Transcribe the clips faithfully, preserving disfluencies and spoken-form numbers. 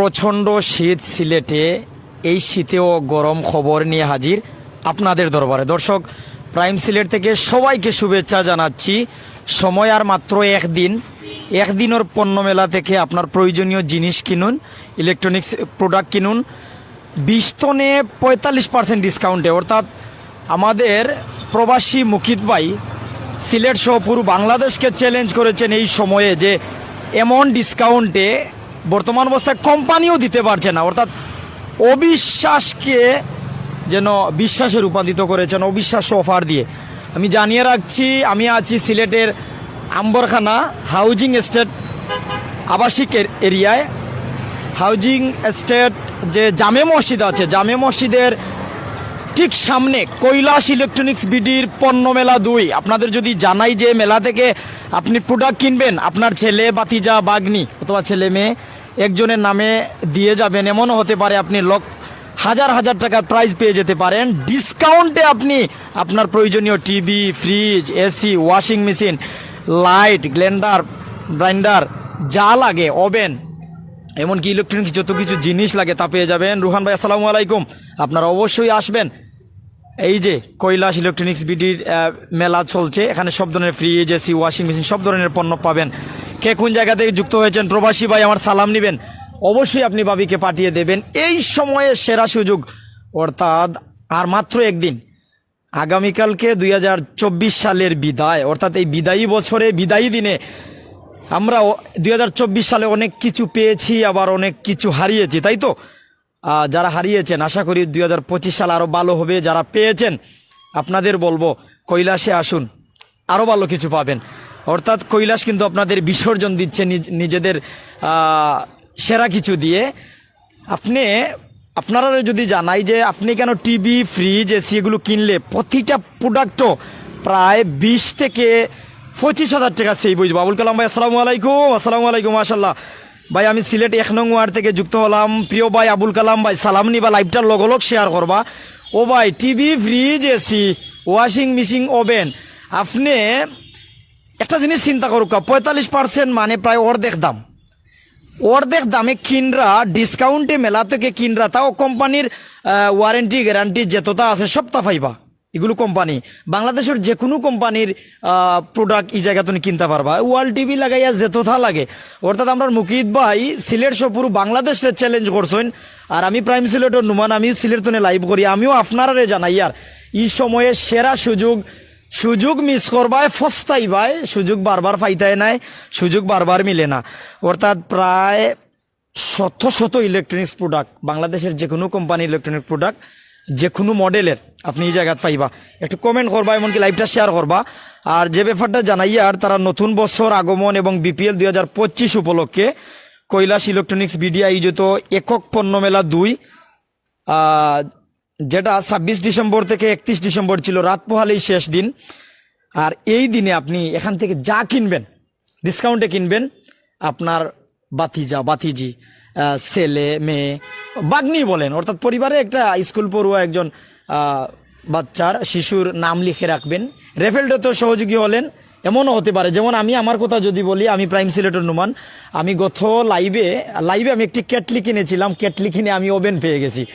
প্রচণ্ড শীত সিলেটে, এই শীতেও গরম খবর নিয়ে হাজির আপনাদের দরবারে। দর্শক, প্রাইম সিলেট থেকে সবাইকে শুভেচ্ছা জানাচ্ছি। সময় আর মাত্র একদিন। একদিনর পণ্য মেলা থেকে আপনার প্রয়োজনীয় জিনিস কিনুন, ইলেকট্রনিক্স প্রোডাক্ট কিনুন বিশ তনে পঁয়তাল্লিশ পার্সেন্ট ডিসকাউন্টে। অর্থাৎ আমাদের প্রবাসী মুকিত ভাই সিলেট সহ পুরো বাংলাদেশকে চ্যালেঞ্জ করেছেন এই সময়ে যে এমন ডিসকাউন্টে বর্তমান অবস্থায় কোম্পানিও দিতে পারছে না। অর্থাৎ অবিশ্বাসকে যেন বিশ্বাসে রূপান্তরিত করেছেন, অবিশ্বাস্য অফার দিয়ে। আমি জানিয়ে রাখছি, আমি আছি সিলেটের আম্বরখানা হাউজিং এস্টেট আবাসিক এর-, এরিয়ায়। হাউজিং এস্টেট যে জামে মসজিদ আছে, জামে মসজিদের ঠিক সামনে কৈলাস ইলেকট্রনিক্স বিডির পণ্য মেলা দুই। আপনাদের যদি জানাই যে মেলা থেকে আপনি প্রোডাক্ট কিনবেন, আপনার ছেলে, ভাতিজা, ভাগ্নি অথবা ছেলে মেয়ে একজনের নামে দিয়ে যাবেন, এমনও হতে পারে আপনি লক্ষ, হাজার হাজার টাকার প্রাইজ পেয়ে যেতে পারেন। ডিসকাউন্টে আপনি আপনার প্রয়োজনীয় TV, fridge, AC, washing machine, light, grinder, grinder, যা লাগে, ওভেন, এমনকি ইলেকট্রনিক্স যত কিছু জিনিস লাগে তা পেয়ে যাবেন। রুহান ভাই, আসসালামু আলাইকুম। আপনারা অবশ্যই আসবেন। এই যে কৈলাস ইলেকট্রনিক্স বিডির, আহ, মেলা চলছে, এখানে সব ধরনের ফ্রিজ, এসি, ওয়াশিং মেশিন, সব ধরনের পণ্য পাবেন। কে কোন জায়গা থেকে যুক্ত হয়েছেন, প্রবাসী ভাই আমার সালাম নিবেন, অবশ্যই আপনি ভাবিকে পাঠিয়ে দেবেন। এই সময়ে সেরা সুযোগ, অর্থাৎ আর মাত্র একদিন, আগামীকালকে দুই হাজার চব্বিশ সালের বিদায়, অর্থাৎ এই বিদায়ী বছরে, বিদায়ী দিনে আমরা দুই হাজার চব্বিশ সালে অনেক কিছু পেয়েছি, আবার অনেক কিছু হারিয়েছি, তাই তো? আহ, যারা হারিয়েছেন, আশা করি দুই হাজার পঁচিশ সাল আরো ভালো হবে। যারা পেয়েছেন, আপনাদের বলবো, কৈলাসে আসুন, আরো ভালো কিছু পাবেন। অর্থাৎ কৈলাস কিন্তু আপনাদের বিসর্জন দিচ্ছে নিজ-, নিজেদের, আহ, সেরা কিছু দিয়ে। আপনি, আপনারা যদি জানাই যে আপনি কেন টিভি, ফ্রিজ, এসি এগুলো কিনলে প্রতিটা প্রোডাক্টও প্রায় বিশ থেকে পঁচিশ হাজার টাকা সেভ হয়ে যাবো। আবুল কালাম ভাই, আসসালামু আলাইকুম। আসসালামু আলাইকুম, মাশাল্লাহ। ভাই, আমি সিলেট এক নং ওয়ার্ড থেকে যুক্ত হলাম। প্রিয় ভাই আবুল কালাম ভাই, সালাম নিবা, লাইভটা লগলগ শেয়ার করবা। ও ভাই, TV, fridge, AC, washing machine, oven, আপনি একটা জিনিস চিন্তা করুক, পঁয়তাল্লিশ পার্সেন্ট মানে প্রায় অর্ধেক দাম। অর্ধেক দামে কিনরা, ডিসকাউন্টে মেলা থেকে কিনরা, তাও কোম্পানির, আহ, ওয়ারেন্টি, গ্যারান্টি যেতটা আছে সবটা পাইবা। এগুলো কোম্পানি, বাংলাদেশের যে কোনো কোম্পানির, আহ, প্রোডাক্ট এই জায়গা তুমি কিনতে পারবা। ওয়াল টিভি লাগাইয়া যেতটা লাগে, অর্থাৎ আমরার মুকিত ভাই সিলেট সহ পুরো বাংলাদেশে চ্যালেঞ্জ করছেন। আর আমি প্রাইম সিলেটর নুমান, আমিও সিলেট তনে লাইভ করি, আমিও আপনারারে জানাই আর এই সময়ে সেরা সুযোগ, সুযোগ মিস করবায়, ফস্তাইবায়, সুযোগ বারবার পাইতায় নায়, সুযোগ বারবার মিলে না। অর্থাৎ প্রায় শত শত ইলেকট্রনিক্স প্রোডাক্ট, বাংলাদেশের যে কোনো কোম্পানি ইলেকট্রনিক প্রোডাক্ট, যে কোনো মডেলের আপনি এই জায়গাত পাইবা। একটু কমেন্ট করবা, এমনকি লাইভটা শেয়ার করবা। আর যে ব্যাপারটা জানাই আর, তারা নতুন বছর আগমন এবং বিপিএল দুই হাজার পঁচিশ উপলক্ষে কৈলাস ইলেকট্রনিক্স বিডি আয়োজিত একক পণ্য মেলা দুই, আহ, যেটা ছাব্বিশ ডিসেম্বর থেকে একত্রিশ ডিসেম্বর ছিল, রাত পোহালেই শেষ দিন। আর এই দিনে আপনি এখান থেকে যা কিনবেন, ডিসকাউন্টে কিনবেন, আপনার ভাতিজা, ভাতিজি, আহ, ছেলে, মেয়ে, ভাগ্নি বলেন, অর্থাৎ পরিবারে একটা স্কুল পড়ুয়া একজন, আহ, বাচ্চার, শিশুর নাম লিখে রাখবেন। রেফেলডোতে সহযোগী হলেন, এমনও হতে পারে, যেমন আমি আমার কথা যদি বলি, আমি প্রাইম সিলেটর নুমান, আমি গত লাইভে, লাইভে আমি একটি কেটলি কিনেছিলাম, কেটলি কিনে আমি ওভেন পেয়ে গেছি।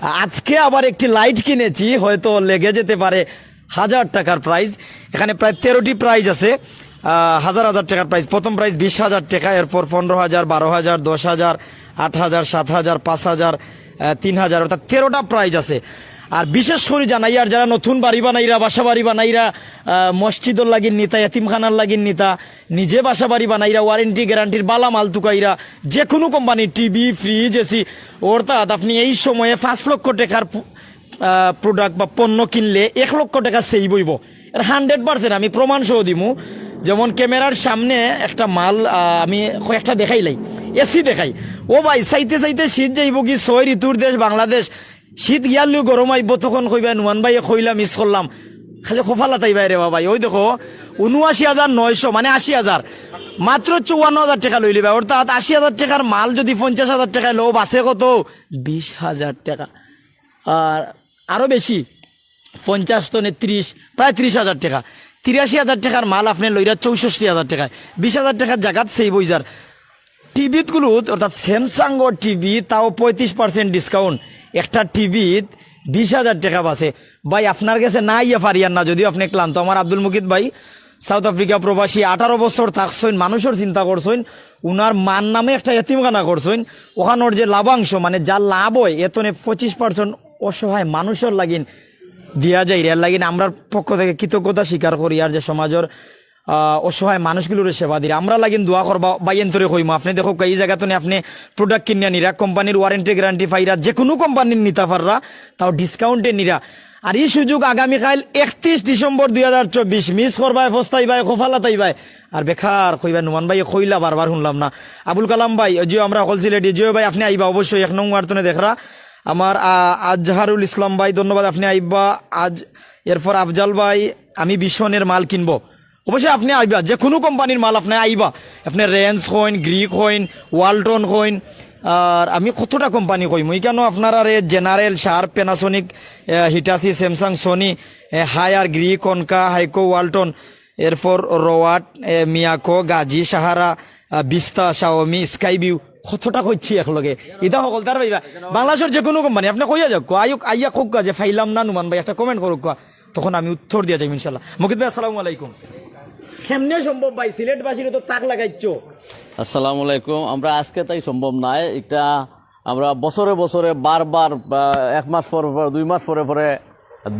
আজকে আবার একটি লাইট কিনেছি, হয়তো লেগে যেতে পারে হাজার টাকার প্রাইজ। এখানে প্রায় তেরোটি প্রাইজ আছে, আহ, হাজার হাজার টাকার প্রাইজ। প্রথম প্রাইজ বিশ হাজার টাকা, এরপর পনেরো হাজার, বারো হাজার, দশ হাজার, আট হাজার, সাত হাজার, পাঁচ হাজার, আহ, তিন হাজার, অর্থাৎ তেরোটা প্রাইজ আছে। আর বিশেষ করে জানাই, আর যারা নতুন বাড়ি বানাইরা, বাসা বাড়ি বানাইরা, আহ, মসজিদর লাগিন নিতা, এতিমখানার লাগিন নিতা, নিজে বাসা বাড়ি বানাইরা, ওয়ারেন্টি গ্যারান্টির বালা মাল তুকাইরা, যে কোনো কোম্পানি টিভি, ফ্রিজ, এসি, অর্থাৎ আপনি এই সময়ে পাঁচ লক্ষ টাকার পু-, আহ, প্রোডাক্ট বা পণ্য কিনলে এক লক্ষ টাকা সেভ হইব। এর হান্ড্রেড পার্সেন্ট আমি প্রমাণ সহ দিমু। যেমন ক্যামেরার সামনে একটা মাল, আহ, আমি কয়েকটা দেখাইলাই, এসি দেখাই। ও ভাই, চাইতে চাইতে শীত যাইব কি, ছয় ঋতুর দেশ বাংলাদেশ, শীত গিয়ার লই গরম আইব, তখন কইবা নুমান ভাইয়ে কইলা মিস করলাম। খালি কপাল আতাই বাইরে বাবাই। ওই দেখো, উনআশি হাজার নয়শো, মানে আশি হাজার, মাত্র চুয়ান্ন হাজার টাকা লইলিবা। অর্থাৎ আশি হাজার টাকার মাল যদি পঞ্চাশ হাজার টাকায় লও, বাসে কত? বিশ হাজার টাকা। আর আরো বেশি, পঞ্চাশ তনে ত্রিশ, প্রায় ত্রিশ হাজার টাকা। তিরাশি হাজার টাকার মাল আপনি লইরা চৌষট্টি হাজার টাকায়, বিশ হাজার টাকার জাগাত সেভ হই যার। টিভিত গুলো, অর্থাৎ স্যামসাং ও টিভি, তাও পঁয়ত্রিশ পার্সেন্ট ডিসকাউন্ট। একটা টিভিত বিশ হাজার টাকা বাঁচে। ভাই, আপনার গেছে না আইয়া পারিয়ার না, যদিও আপনি ক্লান্ত। আমার আব্দুল মুকিত ভাই, সাউথ আফ্রিকা প্রবাসী, আঠারো বছর থাকছইন, মানুষের চিন্তা করছইন, উনার মার নামে একটা এতিমখানা করছইন। ওখানোর যে লাভাংশ, মানে যা লাভ হয়, এতনে পঁচিশ পার্সেন্ট অসহায় মানুষের লাগিন দিয়া যাইরা। এর লাগিন আমরার পক্ষ থেকে কৃতজ্ঞতা স্বীকার করি। আর যে সমাজের আহ, অসহায় মানুষগুলোরে সেবা দিরা, আমরা লাগিন দোয়া করবা। ভাইয়েন্তরে কইমু, আপনি দেখো, এই জায়গা তো আপনি প্রোডাক্ট কিনিয়া নিরা, কোম্পানির ওয়ারেন্টি গ্যারান্টি পাইরা, যে কোনো কোম্পানির নিতা পাররা, তাও ডিসকাউন্টে নিরা। আর এই সুযোগ আগামীকাল একত্রিশ ডিসেম্বর দুই হাজার চব্বিশ, মিস করবায়, পস্তাইবায়, কফালাতাইবায়। আর বেকার কইবা, "নুমান ভাই কইলা, বারবার শুনলাম না।" আবুল কালাম ভাই, জিও, আমরা হকল সিলেটি, জিও ভাই, আপনি আইবা অবশ্যই, এক নং ওয়ার্তনে দেখরা। আমার, আহ, আজহারুল ইসলাম ভাই, ধন্যবাদ, আপনি আইবা। আজ, এরপর আফজাল ভাই, "আমি ভীষণের মাল কিনবো।" অবশ্যই আপনি আইবা, যে কোনো কোম্পানির মাল আপনি আইবা। আপনি রেঞ্জ হইন, গ্রিক হইন, ওয়ালটন হইন, আর আমি কতটা কোম্পানি কইমু, এখানো আপনার আরে জেনারেল, শার্প, প্যানাসোনিক, আহ, হিটাচি, স্যামসাং, সনি, আহ, হায়ার, গ্রিক, কনকা, হাইকো, ওয়ালটন, এরপর রোয়াট, আহ, মিয়াকো, গাজী, সাহারা, আহ, বিস্তা, শাওমি, স্কাইভিউ, কতটা কইছি একলগে। ইটা হকলতার ভাইবা। বাংলাদেশের যে কোনো কোম্পানি, আপনি কইয়া যাউক্কা, আইউক, আইয়া কউক্কা যে পাইলাম না নুমান ভাই, একটা কমেন্ট করুক্কা। তখন আমি উত্তর দিয়া যাইমু ইনশাল্লাহ। মুকিত ভাই, আসসালামু আলাইকুম। কেমনে সম্ভব ভাই, সিলেটবাসীরে তো তাক লাগাইছো। আসসালামু আলাইকুম। আমরা আজকে তাই সম্ভব নায়, এটা আমরা বছরে বছরে বারবার, আহ, এক মাস পর পর, দুই মাস পরে পরে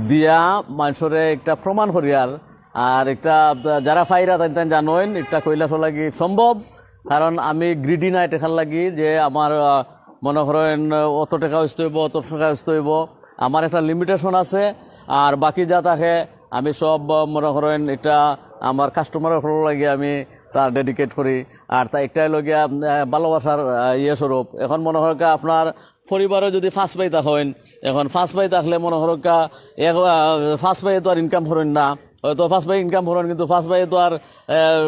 দিয়া মানুষরে একটা প্রমাণ করিয়ার। আর একটা, আহ, যারা পাইরা তাইন তাইন জানইন, একটা কৈলাসর লাগি সম্ভব, কারণ আমি গ্রিডি নায় টেকার লাগি যে আমার, আহ, মনে করেন, আহ, অত টেকা অইতে অইবো, অত টেকা অইতে অইবো। আমার একটা লিমিটেশন আছে, আর বাকি যা থাকে আমি সব, আহ, মনে করেন, এটা আমার কাস্টমারর হকলর লাগি আমি তা ডেডিকেট করি। আর তা একটাই লগিয়া, আহ, ভালোবাসার, আহ, ইয়ে স্বরূপ। এখন মনে হয় কি আপনার পরিবারে যদি পাঁচ ভাই থাকইন, এখন পাঁচ ভাই থাকলে মনে করউক্কা, এক, আহ, পাঁচ ভাইয়ে তো আর ইনকাম করইন না, হয়তো পাঁচ ভাই ইনকাম করইন, কিন্তু পাঁচ ভাইয়ে তো আর, আহ,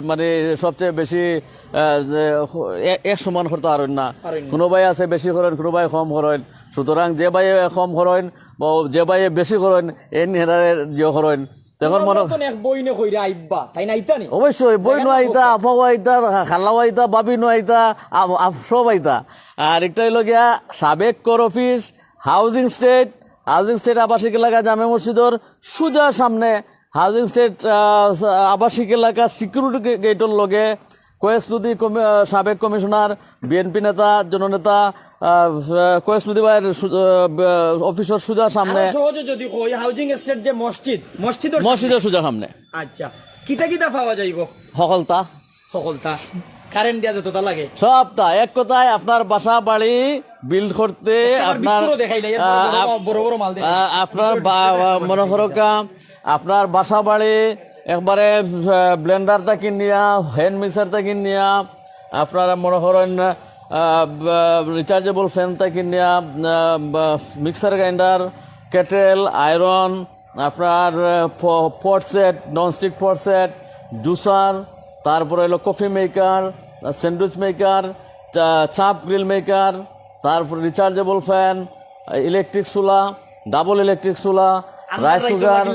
মানে সবচেয়ে বেশি, আহ, যে, এ-, এক সমান করতে পারইন না। পারইন না। কোনো ভাই আছে বেশি করইন, কোনো ভাই কম করইন। সুতরাং যে ভাইয়ে কম করইন বা যে ভাইয়ে বেশি করইন, এন হেরারে ইয়ে করইন। তখন মনে মতন এক বইনে কইরা আইবা, তাইন আইতা নি? অবশ্যই, বইনও আইতা, আফাও আইতা, খালাও আইতা, ভাবিনও আইতা, আফ-, আফ-, সব আইতা। আর একটা অইলো গিয়া সাবেক কর office, housing state, housing state আবাসিক এলাকা জামে মসজিদর সুজা সামনে, হাউজিং স্টেট, আহ, আবাসিক এলাকা সিকিউরিটি গে-, গেটর লগে কয়েস নদী কমি-, আহ, সাবেক কমিশনার, বিএনপি নেতা, জননেতা, আহ, কয়েস নদী ভাইয়ের সু-, আহ, ব-, অফিসর সুজা সামনে। আরো সহজে যদি কই, হাউজিং এস্টেট যে মসজিদ, মসজিদর সামনে। মসজিদর সুজা সামনে। আচ্ছা, কিতা কিতা পাওয়া যাইবো? হকলতা। হকলতা। কারেন্ট দিয়া যতটা লাগে। সবটা। এক কথায় আপনার বাসা বাড়ি বিল্ড করতে একটা আমার আপনার, ভিতরে দেখাইলাই, বড় বড়, আহ, আপ-, বড় বড় মাল দেখাই। আহ, আপনার ভিতরে বা-, ডিসপ্লে বা-, মনে করো কা, আপনার বাসা বাড়ি একবারে, আহ, ব্লেন্ডার থাকি নিয়া, হ্যান্ড মিক্সার থাকি নিয়া, আপনারা মনে করেন, আহ, ব-, রিচার্জেবল ফ্যান থাকি নিয়া, আহ, ব-, মিক্সার গ্রাইন্ডার, কেটেল, আয়রন, আপনার, আহ, প-, পট সেট, ননস্টিক পট সেট, জুসার, তারপরে হলো কফি মেকার, আহ, স্যান্ডউইচ মেকার, চা-, চাপ গ্রিল মেকার, তারপর রিচার্জেবল ফ্যান, ইলেকট্রিক চুলা, ডাবল ইলেকট্রিক চুলা, রাইস কুকার।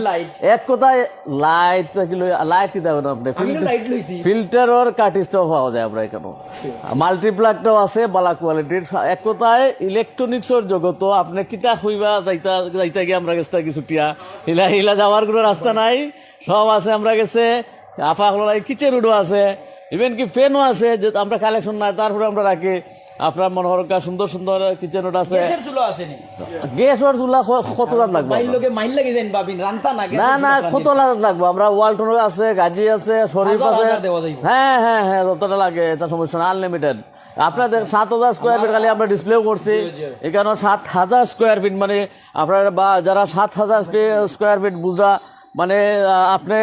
এক কথায় লাইট থাকি লই, লাইট কিতা কইন আপনি? আমি তো ফিল্টার-, লাইট লইছি। ফিল্টারর কার্টিজটাও পাওয়া যায় আমরা এখানে। আচ্ছা, আচ্ছা। মাল্টিপ্লাগটাও আছে, বালা কোয়ালিটির। এক কথায় ইলেকট্রনিক্সর জগতো আপনি কিতা কইবা, যাইতা, যাইতা গিয়া আমরা গেছ থাকি ছুটিয়া। হিলা, হিলা যাওয়ার কোনো রাস্তা নাই। সব আছে আমরা গেছে, আফা হকলর লাগি কিচেন উডও আছে, ইভেন কি ফ্যানও আছে, যে আমরা কালেকশন নাই, তারপরে আমরা রাখি। আপনার মনে করো কা সুন্দর সুন্দর কিচেন উড আছে। গ্যাসের চুলা আছে নি? গ্যাসের চুলা ক-, কত জাত লাগবো? মাইল লগে, মাইল লাগে যেন ভাবিন, রান্তা না, না, গ্যাসের না, চুলা কত জাত লাগবো? আমরা ওয়ালটন আছে, গাজী আছে, শরীফ হাজার আছে। হাজার দেওয়া যাইবো। হ্যাঁ, হ্যাঁ, হ্যাঁ, যতটা লাগে, এটা সমস্যা না, আনলিমিটেড। আপনার দেখ, সাত হাজার স্কোয়ার ফিট খালি আমরা ডিসপ্লে করছি। জি, জি। এখানে সাত হাজার স্কোয়ার ফিট, মানে আপনার বা যারা সাত হাজার ফি-, স্কোয়ার ফিট বুঝরা, মানে, আহ, আপনি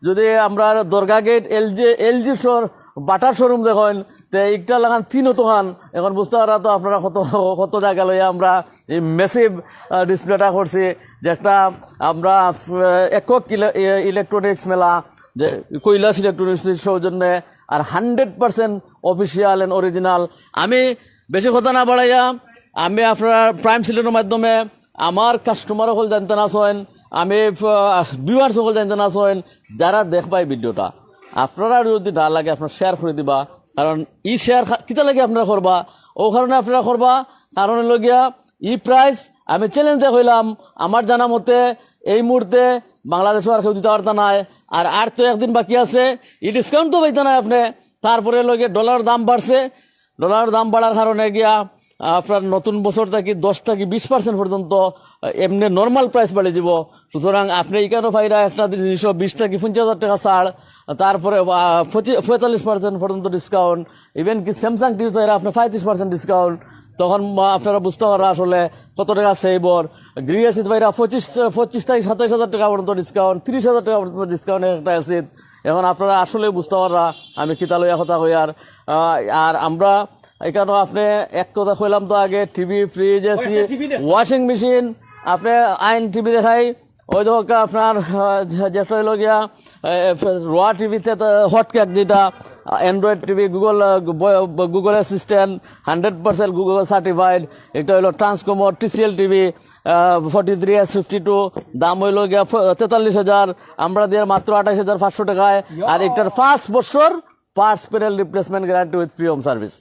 যদি আমরা দরগা গেট, এলজি, এলজি শোর-, বাটার শোরুম দেখইন, তে একটা লাগান তিন দোকান। এখন বুঝতে পারা তো আপনারা কত, কত জায়গা লইয়া আমরা এই ম্যাসিভ, আহ, ডিসপ্লেটা করছি, যে একটা আমরা, আহ, একক ইলে-, এ-, ইলেকট্রনিক্স মেলা, যে কৈলাস ইলেকট্রনিক্স সৌজন্যে, আর hundred percent official and original. আমি বেশি কথা না বাড়াইয়া, আমি আপনারা প্রাইম সিলেটর মাধ্যমে আমার কাস্টমার হকল জানতে না চাইন, আমি, আহ, ভিউয়ার্স হকল জানতে না চাইন, যারা দেখবা এই ভিডিওটা, আপনারা যদি না লাগে, আপনারা শেয়ার করে দিবা। কারণ ই শেয়ার কিতা লাগি আপনারা করবা, ও কারণে আপনারা করবা। কারণ হইল গিয়া ই প্রাইস আমি চ্যালেঞ্জ দিয়ে কইলাম, আমার জানা মতে এই মুহূর্তে বাংলাদেশও আর কেউ দিতে পারতা নাই। আর আর তো একদিন বাকি আছে, ই ডিসকাউন্ট তো পাইতা নাই আপনি। তারপরে লগে ডলার দাম বাড়ছে, ডলার দাম বাড়ার কারণে গিয়া আপনার নতুন বছর থাকি দশ থাকি বিশ পার্সেন্ট পর্যন্ত, আহ, এমনি নর্মাল প্রাইস বাড়ি যাব। সুতরাং আপনি এখানে পাইরা একটা জিনিস বিশ থাকি পঞ্চাশ হাজার টাকা ছাড়, তারপরে আহ, পঁচিশ পঁয়তাল্লিশ পার্সেন্ট পর্যন্ত ডিসকাউন্ট, ইভেন কি স্যামসাং টিভি পাইরা আপনি পঁয়ত্রিশ পার্সেন্ট ডিসকাউন্ট। তখন আহ, আপনারা বুঝতে পাররা আসলে কত টাকা সেভ অর। গিরিয়াসিত পাইরা পঁচিশ পঁচিশ থাকি সাতাইশ হাজার টাকা পর্যন্ত ডিসকাউন্ট, তিরিশ হাজার টাকা পর্যন্ত ডিসকাউন্ট একটা আছে। এখন আপনারা আসলে বুঝতে পাররা আমি কিতা লইয়া কথা কই। আর আহ, আর আমরা এখানে আপনি এক কথা কইলাম তো আগে, টিভি, ফ্রিজ, এসি, কয়েকটা টিভি দেখ। ওয়াশিং মেশিন, আপনি আইন টিভি দেখাই, ওই দেখো আপনার আহ, যে- যেটা হইল গিয়া র টিভিতে হট কেক, যেটা android TV, Google Google assistant, hundred percent Google certified. একটা হইল ট্রান্সকমর TCL TV, forty three S fifty two, দাম হইল গিয়া ফ- তেতাল্লিশ হাজার, আমরা দিয়ে মাত্র আঠাইশ হাজার পাঁচশো টাকায়। আর একটার পাঁচ বছর parts panel replacement guarantee with free home service.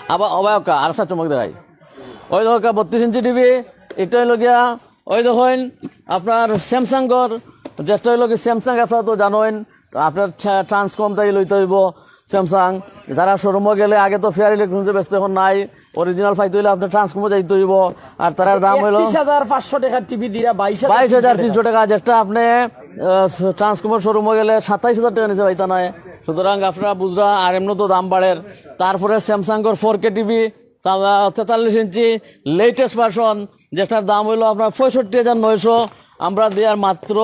আবার ওবায়কা আরেকটা চমক দেখাই। ওই দেখো বত্রিশ ইঞ্চি টিভি, এটা হইল গিয়া, ওই দেখইন আপনার স্যামসাংগর, যেটা হইল কি স্যামসাং আপনারা তো জানেন, আপনার ট্রা- ট্রান্সকম তাই লইতে হইব স্যামসাং। তারা শোরুমও গেলে আগে তো ফেয়ার ইলেকট্রনিক্সে বেচতে, এখন নাই। অরিজিনাল পাইতে হইলে আপনার ট্রান্সকমও যাইতে হইব। আর তারার দাম হইল একত্রিশ হাজার পাঁচশো টাকার টিভি দিরা বাইশ হাজার বাইশ হাজার তিনশো টাকা, যেটা আপনি ট্রান্সকমর শোরুমও গেলে সাতাইশ হাজার টাকা নিচে পাইতা নাই। সুতরাং আপনারা বুঝরা আর এমনি তো দাম বাড়ের। তারপরে স্যামসাংগর ফোর কে টিভি, তেতাল্লিশ ইঞ্চি, লেটেস্ট ভার্সন, যেটার দাম হইল আপনার পঁয়ষট্টি হাজার নয়শো, আমরা দেওয়ার মাত্র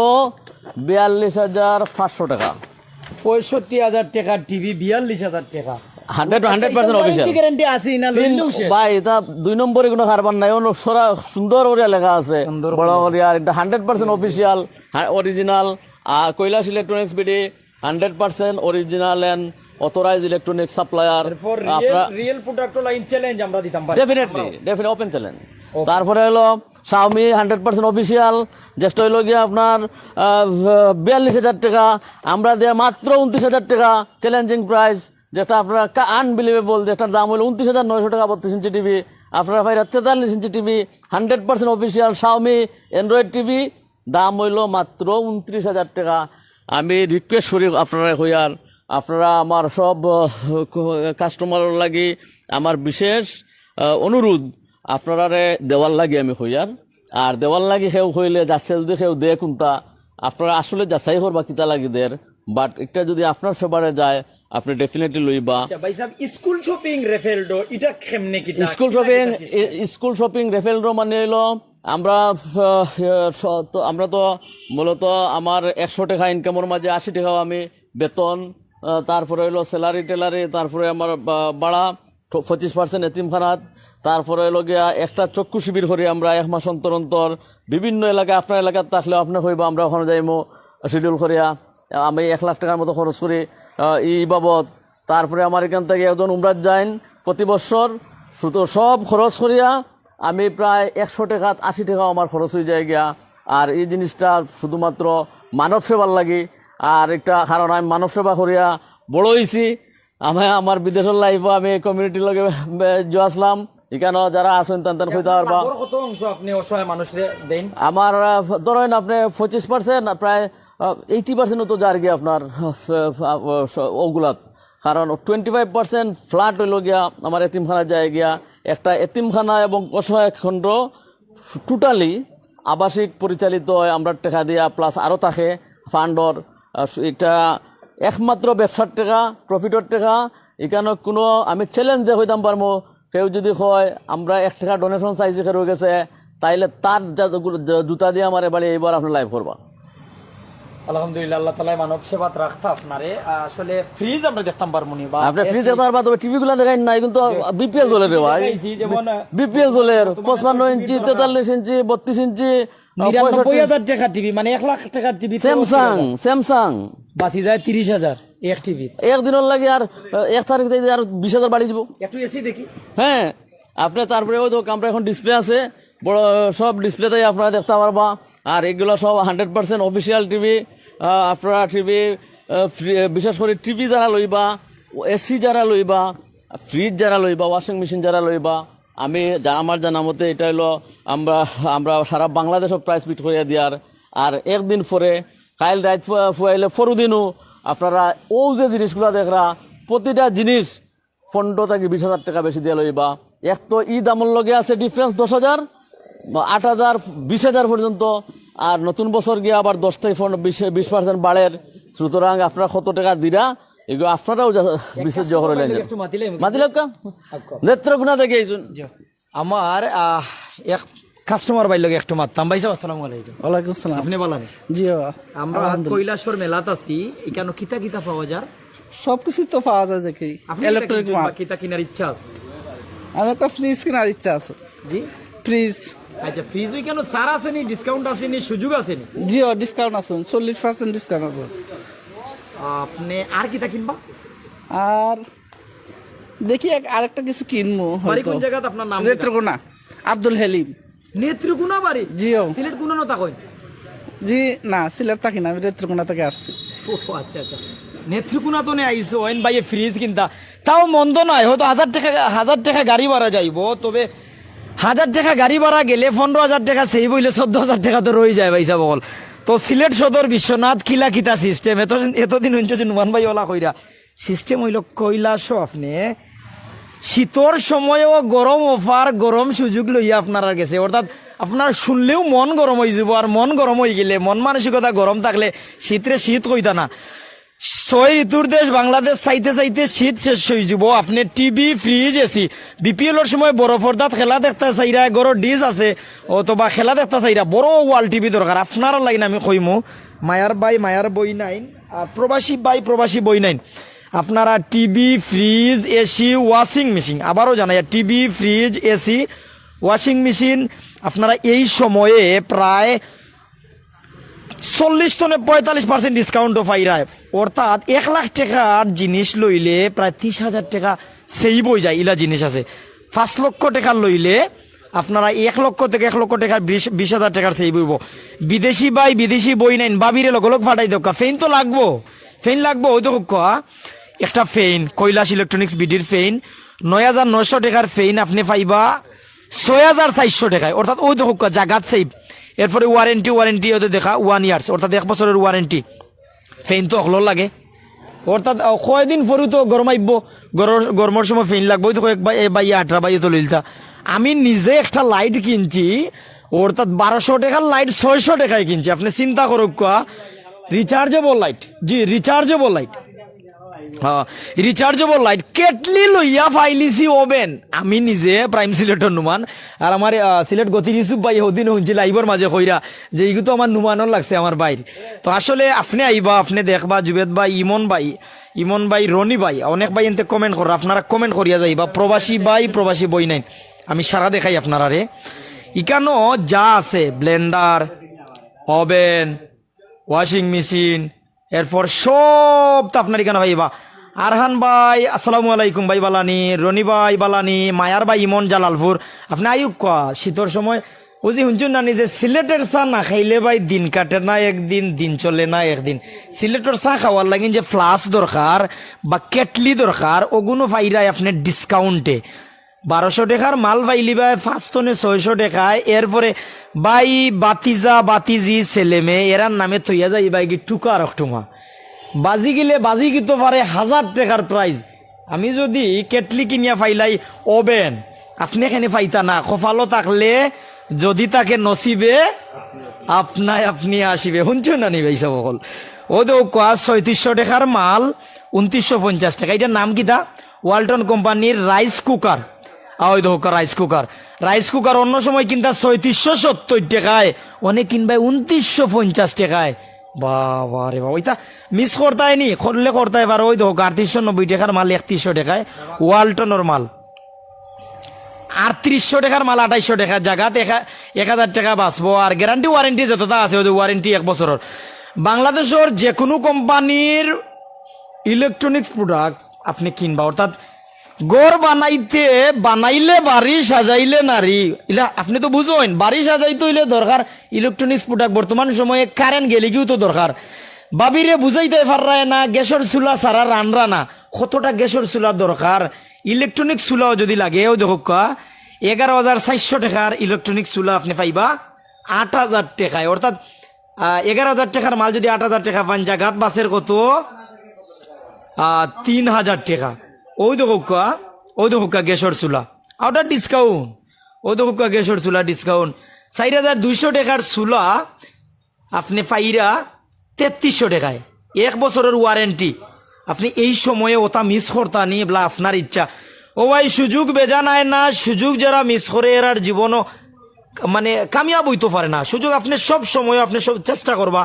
বিয়াল্লিশ হাজার পাঁচশো টাকা। পঁয়ষট্টি হাজার টাকার টিভি, বিয়াল্লিশ হাজার টাকা। Hundred hundred percent official. Guarantee আছে না? তিন লইলেও শেষ। ভাই, এটা দুই নম্বরে কোনো কারবার নাই, অন্য সরা সুন্দর করে লেখা আছে, সুন্দর বড় করে। করে। আর এটা হান্ড্রেড পার্সেন্ট অফিসিয়াল, অরিজিনাল। আর Kailash electronics BD, hundred percent original and authorise electronic supplier. এরপর রিয়েল আপনার রিয়েল প্রোডাক্ট লাইন চ্যালেঞ্জ আমরা দিতাম পারি। Definitely, definitely open challenge. Okay. তারপরে হলো শাওমি হান্ড্রেড পার্সেন্ট অফিসিয়াল, যেটা হইল গিয়া আপনার আহ, বিয়াল্লিশ হাজার টাকা, আমরা দেওয়ার মাত্র উনত্রিশ হাজার টাকা, চ্যালেঞ্জিং প্রাইস, যেটা আপনারা আনবিলিভেবল, যেটার দাম হইল উনত্রিশ হাজার নয়শো টাকা বত্রিশ ইঞ্চি টিভি। আপনারা পাইরা তেতাল্লিশ inch TV, hundred percent official Xiaomi Android TV, দাম হইল মাত্র উনত্রিশ হাজার টাকা। আমি রিকোয়েস্ট করি আপনারা কইয়ার, আপনারা আমার সব কাস্টমার লাগি আমার বিশেষ আহ, অনুরোধ, আপনারারে দেওয়ার লাগি আমি কইয়ার। আর দেওয়ার লাগি কেউ কইলে যাচ্ছে যদি কেউ দে কোনটা, আপনারা আসলে যাচাই করবা কিতা লাগি দের, বাট একটা যদি আপনার ফেভারে যায়, আপনি ডেফিনেটলি লইবা। আচ্ছা ভাই সাহেব, স্কুল শপিং রেফেলডো এটা কেমনে কিতা? স্কুল কিতা শপিং, কিতা সিস্টেম? এ-, স্কুল শপিং রেফেলডো মানে হইলো আমরা আহ, স- তো আমরা তো মূলত আমার একশো টাকা ইনকামের মাঝে আশি টাকাও আমি বেতন, আহ, তারপরে হইলো স্যালারি ট্যালারি, তারপরে আমার বা- ভাড়া, পঁচিশ পার্সেন্ট এতিমখানাত, তারপরে হইলো গিয়া একটা চক্ষু শিবির করি আমরা এক মাস অন্তর অন্তর বিভিন্ন এলাকায়। আপনার এলাকাত থাকলে আপনি কইবা, আমরা ওখানে যাইমু শিডিউল করিয়া। আমি এক লাখ টাকার মতো খরচ করি আহ, ই বাবদ। তারপরে আমার এখান থেকে একজন উমরাত যাইন প্রতি বছর, সুতো সব খরচ করিয়া আমি প্রায় একশো টাকাত আশি টাকাও আমার খরচ হয়ে যায় গিয়া। আর এই জিনিসটা শুধুমাত্র মানব সেবার লাগি। আর একটা কারণ, আমি মানব সেবা করিয়া বড় হইছি। আমি আমার বিদেশের লাইফও আমি কমিউনিটির লগে জুয়াসলাম। এখানে যারা আছেন, তান তান কইতে পারবা। লাভর কত অংশ আপনি অসহায় মানুষরে দেন? আমার আহ, ধরেন আপনি পঁচিশ পার্সেন্ট, প্রায় এইটি পার্সেন্ট তো যার গিয়া আপনার আহ, আহ, ওগুলাত। কারণ টোয়েন্টি ফাইভ পার্সেন্ট ফ্ল্যাট হইল গিয়া আমার এতিমখানা যায় গিয়া। একটা এতিমখানা এবং অসহায় কেন্দ্র টোটালি আবাসিক পরিচালিত হয়, আমরা টাকা দিয়া প্লাস আরও থাকে ফান্ডর। আহ, এটা একমাত্র ব্যবসার টাকা, প্রফিটর টাকা। এখানে কোনো আমি চ্যালেঞ্জ দিয়ে কইতাম পারবো, কেউ যদি কয় আমরা এক টাকা ডোনেশন চাইছি কেউ গেছে, তাইলে তার জা- জুতা দিয়ে আমার এবারে এইবার আপনি লাইভ করবা। আলহামদুলিল্লাহ, আল্লাহ তাআলা মানব সেবাত রাখতা আপনারে। আহ, আসলে ফ্রিজ আমরা দেখতাম পারমুনি বা আপনি ফ্রিজ এসি দেখতে পারবা, তবে টিভি গুলা দেখাই নাই, কিন্তু বিপিএল চলে রে ভাই। দেখাইছি, যেমন, আহ, বিপিএল চলে, বর্তমানে পঁচপান্ন ইঞ্চি, টিভি তেতাল্লিশ ইঞ্চি, বত্রিশ ইঞ্চি, নিরানব্বই হাজার টাকা টিভি, মানে এক লাখ টাকার টিভি তো স্যামসাং, স্যামসাং। বাঁচি যায় তিরিশ হাজার এক টিভি। একদিনের লাগে আর আহ, এক তারিখ থেকে আর বিশ হাজার বাড়ি যাব। একটু এসি দেখি। হ্যাঁ, আপনি তারপরে ওই তো আমরা এখন ডিসপ্লে আছে, বড় সব ডিসপ্লেতেই আপনারা দেখতে পারবা। আর এগুলো সব হান্ড্রেড পার্সেন্ট অফিসিয়াল টিভি, আপনারা টিভি আহ, ফ্রি-, আহ, বিশেষ করি টিভি যারা লইবা, এসি যারা লইবা, ফ্রিজ যারা লইবা, ওয়াশিং মেশিন যারা লইবা, আমি জা-, আমার জানা মতে এটা হলো আমরা, আমরা সারা বাংলাদেশও প্রাইস বিট করিয়া দিয়ার। আর একদিন পরে কাইল রাইত ফু-, ফুয়াইলে পরু দিনও আপনারা ও যে জিনিসগুলা দেখরা, প্রতিটা জিনিস পনেরো থাকি বিশ হাজার টাকা বেশি দিয়া লইবা। এক তো ঈদ আমল লগে আছে ডিফারেন্স দশ হাজার, বা আট হাজার, বিশ হাজার পর্যন্ত। আর নতুন বছর গিয়া আবার দশ থেকে পনেরো, বিশ, বিশ পার্সেন্ট বাড়ের। সুতরাং আপনারা কত টাকা দিরা, এগুলো আপনারাও যা-, বিশেষ জহর হইলেন। একটু মাতিলে মাতিলাম কা? আচ্ছা। নেত্রকোনা থেকে এইজন। জি। আমার, আহ, এক কাস্টমার ভাইর লগে একটু মাততাম। ভাই সাহেব, আসসালামু আলাইকুম। ওয়ালাইকুম আসসালাম। আপনি ভালা নি? জি বাবা। আমরা আলহামদুলিল্লাহ। কৈলাসহর মেলাত আছি, এখানো কিতা কিতা পাওয়া যার? সব কিছু তো পাওয়া যায় দেখি। আপনি কিতা ইলেকট্রনিক কিনবেন বা মাল। কিতা কিনার ইচ্ছা আছে? আমি একটা ফ্রিজ কেনার ইচ্ছা আছে। জি? ফ্রিজ। আচ্ছা, ফ্রিজ ওইখানো ছাড় আছে নি, ডিসকাউন্ট আছে নি, সুযোগ আছে নি? জি, ও ডিসকাউন্ট আছে, চল্লিশ পার্সেন্ট ডিসকাউন্ট আছে। আপনি আর কিতা কিনবা? আর দেখি এক, আরেকটা কিছু কিনবো বাড়ি হয়তো। কোন জায়গাত আপনার নাম কিতা? নেত্রকোনা, আব্দুল হেলিম। নেত্রকোনা বাড়ি? জিও। সিলেট কোন নতা কই? জি, না, সিলেট থাকি না, আমি নেত্রকোনা থেকে আসছি। ও আচ্ছা, আচ্ছা। নেত্রকোনা তো নে আইছো, এন ভাই ফ্রিজ কিনতা, তাও মন্দ নয়, হয়তো হাজার টাকা, হাজার টাকা গাড়ি ভাড়া যাইবো, তবে হাজার টাকা গাড়ি ভাড়া গেলে পনেরো হাজার টাকা সেভ হইলে চোদ্দ হাজার টাকা তো রয়ে যায় ভাই সাহেব অকল। তো সিলেট সদর বিশ্বনাথ কিলা কিতা সিস্টেম, এত, এতদিন হইছে যে নুমান ভাই ওলা কইরা, সিস্টেম হইল কৈলাসো আপনি শীতর সময়ও গরম অফার, গরম সুযোগ লইয়া আপনারা গেছে, অর্থাৎ আপনার শুনলেও মন গরম হয়ে যাব। আর মন গরম হয়ে গেলে, মন মানসিকতা গরম থাকলে শীতরে শীত কইতা না। ছয় ঋতুর দেশ বাংলাদেশ চাইতে চাইতে শীত শেষ হয়ে যাব। আপনি টিভি, ফ্রিজ, এসি, বিপিএল এর সময় বড় পর্দাত খেলা দেখতে চাইরা, গরো ডিশ আছে, অথবা খেলা দেখতে চাইরা, বড় ওয়াল টিভি দরকার। আপনারা লাইন আমি কইমু, মায়ার ভাই, মায়ার বই নাইন, আর প্রবাসী ভাই, প্রবাসী বই নাইন। আপনারা TV, fridge, AC, washing machine, আবারও জানাই, TV, fridge, AC, washing machine, আপনারা এই সময়ে প্রায় চল্লিশ তনে পঁয়তাল্লিশ পার্সেন্ট ডিসকাউন্টও পাইরায়। অর্থাৎ এক লাখ টাকার জিনিস লইলে প্রায় ত্রিশ হাজার টাকা সেভ হয়ে যায়। ইলা জিনিস আছে, পাঁচ লক্ষ টাকার লইলে আপনারা এক লক্ষ থেকে এক লক্ষ টাকার বিশ, বিশ হাজার টাকার সেভ হইব। বিদেশি ভাই, বিদেশি বই নাইন, ভাবিরে লগে লগ ফাটাই দোকা, ফেইন তো লাগবো, ফেইন লাগবো। ওই তো একটা ফেইন, কৈলাস ইলেকট্রনিক্স বিডির ফেইন, নয় হাজার নয়শো টাকার ফেইন আপনি পাইবা ছয় হাজার চারশো টাকায়, অর্থাৎ ওই দেখো জাগাত সেভ। এরপরে ওয়ারেন্টি, ওয়ারেন্টি ওদের দেখা ওয়ান ইয়ার্স, অর্থাৎ এক বছরের ওয়ারেন্টি। ফেইন তো অকলর লাগে, অর্থাৎ, আহ, কয়দিন পরু তো গরম আইব, গরম, গরমর সময় ফেইন লাগবো। ওই দেখো এক ভাই, এ ভাই আটরা ভাই তো লইলতা। আমি নিজে একটা লাইট কিনছি, অর্থাৎ বারোশো টাকার লাইট ছয়শো টাকায় কিনছি। আপনি চিন্তা করুক, রিচার্জেবল লাইট, জি, রিচার্জেবল লাইট। হ্যাঁ, রিচার্জেবল লাইট, কেটলি লইয়া ফাইলিছি ওভেন। আমি নিজে প্রাইম সিলেটর নুমান, আর আমার, আহ, সিলেট গতির ইউসুফ ভাই হদিন হুনছি লাইভর মাঝে কইরা যে ইগু তো আমার নুমানর লাগছে আমার ভাইর। তো আসলে আপনি আইবা, আপনি দেখবা, জুবেদ ভাই, ইমন ভাই, ইমন ভাই, রনি ভাই, অনেক ভাই এনতে কমেন্ট কররা, আপনারা কমেন্ট করিয়া যাইবা, প্রবাসী ভাই, প্রবাসী বই নাইন, আমি সারা দেখাই আপনারারে। ইকানো যা আছে, ব্লেন্ডার, ওভেন, ওয়াশিং মেশিন, এরপর সব তো আপনার এখানে পাইবা। আরহান ভাই, আসসালামু আলাইকুম ভাই, বালা নি? রনি ভাই, বালা নি? মায়ার ভাই, ইমন, জালালপুর। আপনি আইউক্কা শীতর সময়, ওই যে হুনছুন না নিজে, সিলেটের চা না খাইলে ভাই দিন কাটে না একদিন, দিন চলে না একদিন। সিলেটের চা খাওয়ার লাগি যে ফ্লাস্ক দরকার বা কেটলি দরকার, ওগুনো পাইরায় আপনি ডিসকাউন্টে। বারোশো টাকার মাল পাইলিবায় পাঁচ তনে ছয়শো টাকায়। এরপরে ভাই, বাতিজা, বাতিজি, ছেলে মেয়ে, এরার নামে থইয়া যাইবায় গি টুকা আর টুমা। বাজি গেলে বাজি গিতো পারে হাজার টাকার প্রাইজ। আমি যদি কেটলি কিনিয়া পাইলাই ওভেন, আপনি এখানে পাইতা না। কপালো থাকলে যদি থাকে নসিবে, আপনায় আপনি আসিবে। হুনছো না নি ভাই সাব অকল? ও তো কয়া ছয়ত্রিশশো টাকার মাল, উনত্রিশশো পঞ্চাশ টাকা। এটার নাম কিতা? ওয়ালটন কোম্পানির রাইস কুকার। আ, ওই দেখো, রাইস কুকার। রাইস কুকার অন্য সময় কিনতা ছয়ত্রিশশো সত্তর টাকায়, অনেক কিনবায় উনত্রিশশো পঞ্চাশ টাকায়। বাবা রে বাবা, ওইটা মিস করতায় নি, করলে করতায় পারো। ওই দেখো, আটত্রিশশো নব্বই টাকার মাল একত্রিশশো টাকায়, ওয়ালটনর মাল। আটত্রিশশো টাকার মাল আঠাইশশো টাকা, জাগাত এক, এক হাজার টাকা বাঁচবো। আর গ্যারান্টি ওয়ারেন্টি যতটা আছে, ওই যে ওয়ারেন্টি এক বছরের। বাংলাদেশের যে কোনো কোম্পানির ইলেকট্রনিক্স প্রোডাক্ট আপনি কিনবা, অর্থাৎ ঘর বানাইতে, বানাইলে বাড়ি, সাজাইলে নারী। ইলা আপনি তো বুঝইন, বাড়ি সাজাইতে হইলে দরকার ইলেকট্রনিক্স প্রোডাক্ট। বর্তমান সময়ে কারেন্ট গেলে গিয়েও তো দরকার। ভাবিরে বুঝাইতায় পাররায় না, গ্যাসর চুলা ছাড়া রানরা না। কতটা গ্যাসর চুলা দরকার, ইলেকট্রনিক চুলাও যদি লাগে, অউ দেখউক্কা, এগারো হাজার চাইরশো টেকার ইলেকট্রনিক চুলা আপনে পাইবা আট হাজার টেকায়। অর্থাৎ, আহ, এগারো হাজার টেকার মাল যদি আট হাজার টেকা পাইন, জাগাত বাচের কত? আহ, তিন হাজার টেকা। অউ দেখউক্কা, অউ দেখউক্কা গ্যাসর চুলা, অউটা ডিসকাউন্ট। অউ দেখউক্কা গ্যাসর চুলা ডিসকাউন্ট। চাইর হাজার দুইশো টেকার চুলা আপনে পাইরা তেত্রিশশো টেকায়, এক বছরর ওয়ারেন্টি। আপনে এই সময়ে অতা মিস করতা নি, এবলা আপনার ইচ্ছা। ও ভাই, সুযোগ বেজা নায় না, সুযোগ যারা মিস করে, এরার জীবনও মানে কামিয়াব অইতো পারে না। সুযোগ আপনে সব সময়, আপনে সব চেষ্টা করবা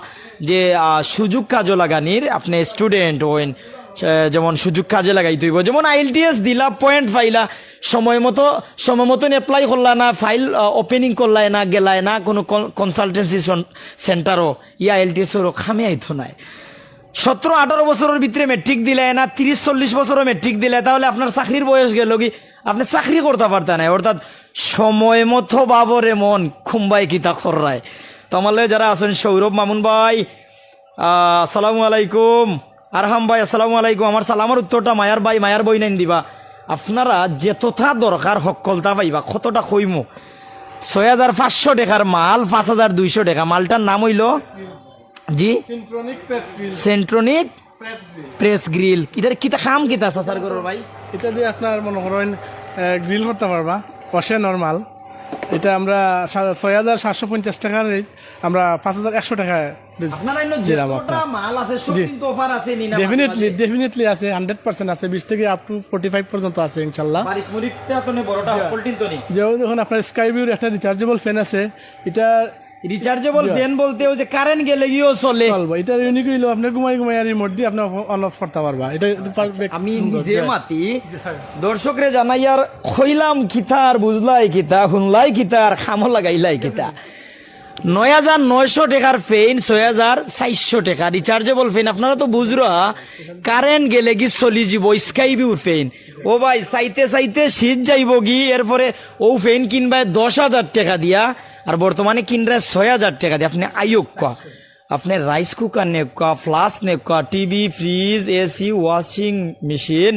যে, আহ, সুযোগ কাজো লাগানির। আপনে স্টুডেন্ট অইন, আহ, যেমন সুযোগ কাজে লাগাইতে অইবো। যেমন আইএলটিএস দিলা, পয়েন্ট পাইলা, সময় মতো, সময় মতন অ্যাপ্লাই করলা না, ফাইল, আহ, ওপেনিং করলায় না, গেলায় না কোনো কন-, কনসালটেন্সি সন-, সেন্টারও, ইয়া আইএলটিএস ওরও কামে আইতো নায়। সতেরো আঠারো বছরর ভিতরে মেট্রিক দিলায় না, তিরিশ চল্লিশ বছরও মেট্রিক দিলায়, তাহলে আপনার চাকরির বয়স গেল কি? আপনে চাকরি করতা পারতা নায়। অর্থাৎ সময় মতো বাবরে মন খুম্বাই কিতা খররায়। তো আমার লগে যারা আছইন, সৌরভ মামুন ভাই, আহ, আসসালামু আলাইকুম। আরহাম ভাই, আসসালামু আলাইকুম। আমার সালামর উত্তরটা মায়ার ভাই, মায়ার বইনাইন দিবা। আপনারা যেততা দরকার হক্কলতা পাইবা, কতটা কইমু? ছয় হাজার পাঁচশো টেকার মাল, পাঁচ হাজার দুইশো টেকা। মালটার নাম অইলো, জি? Centronic press grill. Centronic press grill. Press grill. ইটার কিতা কাম কিতা আছে, স্যার, করো ভাই? ইটা দিয়া আপনার মনে করইন, আহ, গ্রিল করতা পারবা, অশে নরমাল। ইটা আমরা সা-, ছয় হাজার সাতশো পঞ্চাশ টেকার রেট, আমরা পাঁচ হাজার একশো টেকায় আপনারা ইনো দিলাম যেতটা আপনার। মাল আছে, সব জি। কিন্তু অফার আছে নি না? ডেফিনেটলি, মাঝে মাঝে। ডেফিনেটলি আছে, হান্ড্রেড পার্সেন্ট আছে, বিশ থেকে আপ টু ফর্টি ফাইভ পর্যন্ত আছে ইনশাল্লাহ। বারিক মুরিকটা তো নে, বড়টা জি। হকলটিন তো নি। যেমন দেখুন, আপনার স্কাই ভিউর একটা রিচার্জেবল ফ্যান আছে, ইটা রিচার্জেবল জি। ফ্যান বলতে অউ যে কারেন্ট গেলে গিয়েও চলে। চলবো। ইটার ইউনিক অইলো আপনে ঘুমাই ঘুমাই আর রিমোট দিয়া আপনে অন অফ করতা পারবা। ইটা পারফেক্ট আমি সুন্দর নিজে জি। মাতি। দর্শকরে জানাইয়ার কইলাম কিতা আর বুঝলাই কিতা, হুনলাই কিতা আর কামো লাগাইলাই কিতা। নয় হাজার নয়শো টেকার ফ্যান, ছয় হাজার চাইরশো টেকা রিচার্জেবল ফ্যান। আপনারা তো বুঝরা, কারেন্ট গেলে কি চলি যিবো স্কাই ভিউর ফ্যান। ও ভাই, চাইতে চাইতে শীত যাইবো গি, এরপরে অউ ফ্যান কিনবায় দশ হাজার টেকা দিয়া, আর বর্তমানে কিনরায় ছয় হাজার টেকা দিয়া। আপনে আইউক্কা, আপনে রাইস কুকার নেউক্কা, ফ্লাস্ক নেউক্কা, TV, fridge, AC, washing machine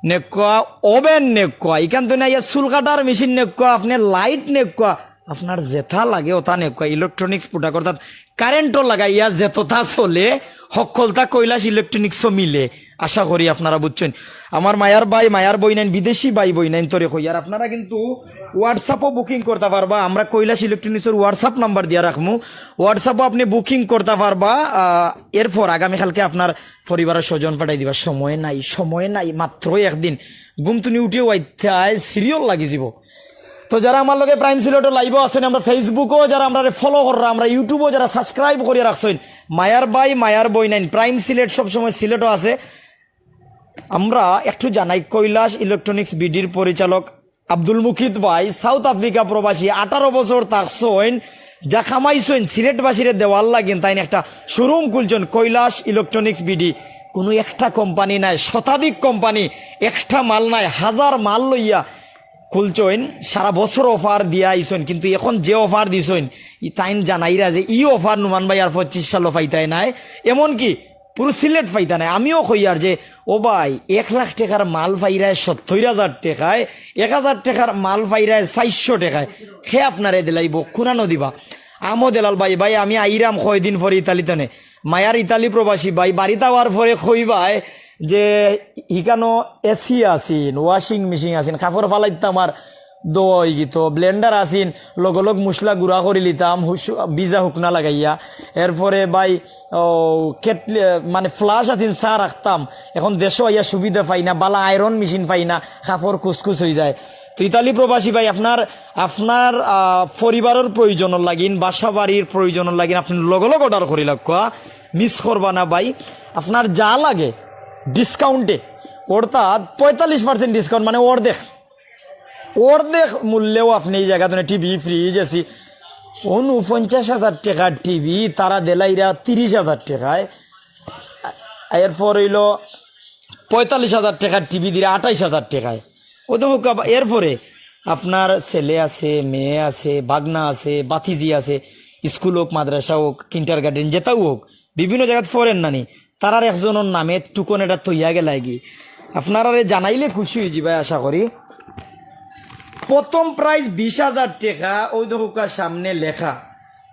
নেউক্কা, ওভেন নেউক্কা, ইখান তো না ইয়া চুল কাটার মেশিন নেউক্কা, আপনে লাইট নেউক্কা, আপনার যেতা লাগে অতা নেউক্কা, ইলেকট্রনিক্স প্রোডাক্ট, অর্থাৎ কারেন্টও লাগাইয়া যেততা চলে, হক্কলতা কৈলাশ ইলেকট্রনিক্সও মিলে। আশা করি আপনারা বুঝছইন। আমার মায়ার ভাই, মায়ার বইনাইন, বিদেশি ভাই বইনাইন তরে কইয়ার, আপনারা কিন্তু WhatsApp-ও বুকিং করতা পারবা। আমরা কৈলাশ ইলেকট্রনিক্সর WhatsApp নাম্বার দিয়া রাখমু, WhatsApp-ও আপনে বুকিং করতা পারবা। আহ, এরপর আগামীকালকে আপনার পরিবারর স্বজন পাঠাই দিবা। সময় নাই, সময় নাই, মাত্র একদিন। ঘুম তুনি উঠিয়া আইতায় সিরিয়াল লাগি যিবো। তো যারা আমার লগে প্রাইম সিলেটর লাইভও আছইন, আমরা Facebook-ও যারা আমরারে ফলো কররা, আমরা YouTube-ও যারা সাবস্ক্রাইব করিয়া রাখছইন, মায়ার ভাই, মায়ার বইনাইন, প্রাইম সিলেট সবসময় সিলেটও আছে। আমরা একটু জানাই, কৈলাশ ইলেকট্রনিক্স বিডির পরিচালক আব্দুল মুকিত ভাই, সাউথ আফ্রিকা প্রবাসী, আঠারো বছর থাকছইন, যা কামাইছইন সিলেটবাসীরে দেওয়ার লাগিন, তাইন একটা শোরুম খুলছইন কৈলাশ ইলেকট্রনিক্স বিডি। কুনু একটা কোম্পানি নায়, শতাধিক কোম্পানি, একটা মাল নায়, হাজার মাল লইয়া খুলছইন, সারা বছর অফার দিয়া আইছইন, কিন্তু এখন যে অফার দিছইন, ই তাইন জানাইরা যে ই অফার নুমান ভাই আর পঁচিশ সালও পাইতায় নায়, এমনকি পুরো সিলেট পাইতা নায়। আমিও কইয়ার যে, ও ভাই, এক লাখ টেকার মাল পাইরায় সত্তইর হাজার টেকায়, এক হাজার টেকার মাল পাইরায় চাইরশো টেকায়, কে আপনারে দিলাইবো, কুনানো দিবা? আমও দেলাল ভাই, ভাই, আমি আইরাম কয়দিন পরে ইতালি তনে। মায়ার ইতালি প্রবাসী ভাই, বাড়িত আওয়ার পরে কইবায় যে, হিকানো এসি আছিন, ওয়াশিং মেশিন আছিন, কাপড় ফালাইতাম আর ধোয়া অইগিতো, ব্লেন্ডার আছিন, লগে লগ মশলা গুঁড়া করি লিতাম, হুস-, ভিজা হুকনা লাগাইয়া। এরপরে ভাই, ও, কেটলি, মানে, ফ্লাশ আছিন, চা রাখতাম। এখন দেশো আইয়া সুবিধা পাই না, বালা আয়রন মেশিন পাই না, কাপড় কুচকুচ অইযায়। তো ইতালি প্রবাসী ভাই, আপনার, আপনার, আহ, পরিবারর প্রয়োজনর লাগিন, বাসা বাড়ির প্রয়োজনর লাগিন, আপনে লগে লগ অর্ডার করি লাউক্কা, মিস করবা না ভাই। আপনার যা লাগে ডিসকাউন্টে, অর্থাৎ পঁয়তাল্লিশ পার্সেন্ট ডিসকাউন্ট, মানে অর্ধেক, অর্ধেক মূল্যেও আপনে ই জাগাত টিভি, ফ্রিজ, এসি, উনপঞ্চাশ হাজার টেকার টিভি তারা দিলাইরা তিরিশ হাজার টেকায়, এরপর অইলো পঁয়তাল্লিশ হাজার টেকার টিভি দিরা আঠাইশ হাজার টেকায়। ও তো হোক, আবার এরপরে আপনার ছেলে আছে, মেয়ে আছে, ভাগনা আছে, ভাতিজি আছে, স্কুল হোক, মাদ্রাসা হোক, কিন্ডারগার্টেন, যেটাও হোক, বিভিন্ন জাগাত ফরেন নানি, তারার একজনর নামে টোকন এটা থইয়া গেলায়গি। আপনারারে জানাইলে খুশি অইযিবায় আশা করি। প্রথম প্রাইজ বিশ হাজার টেকা, ওই দেখউক্কা সামনে লেখা।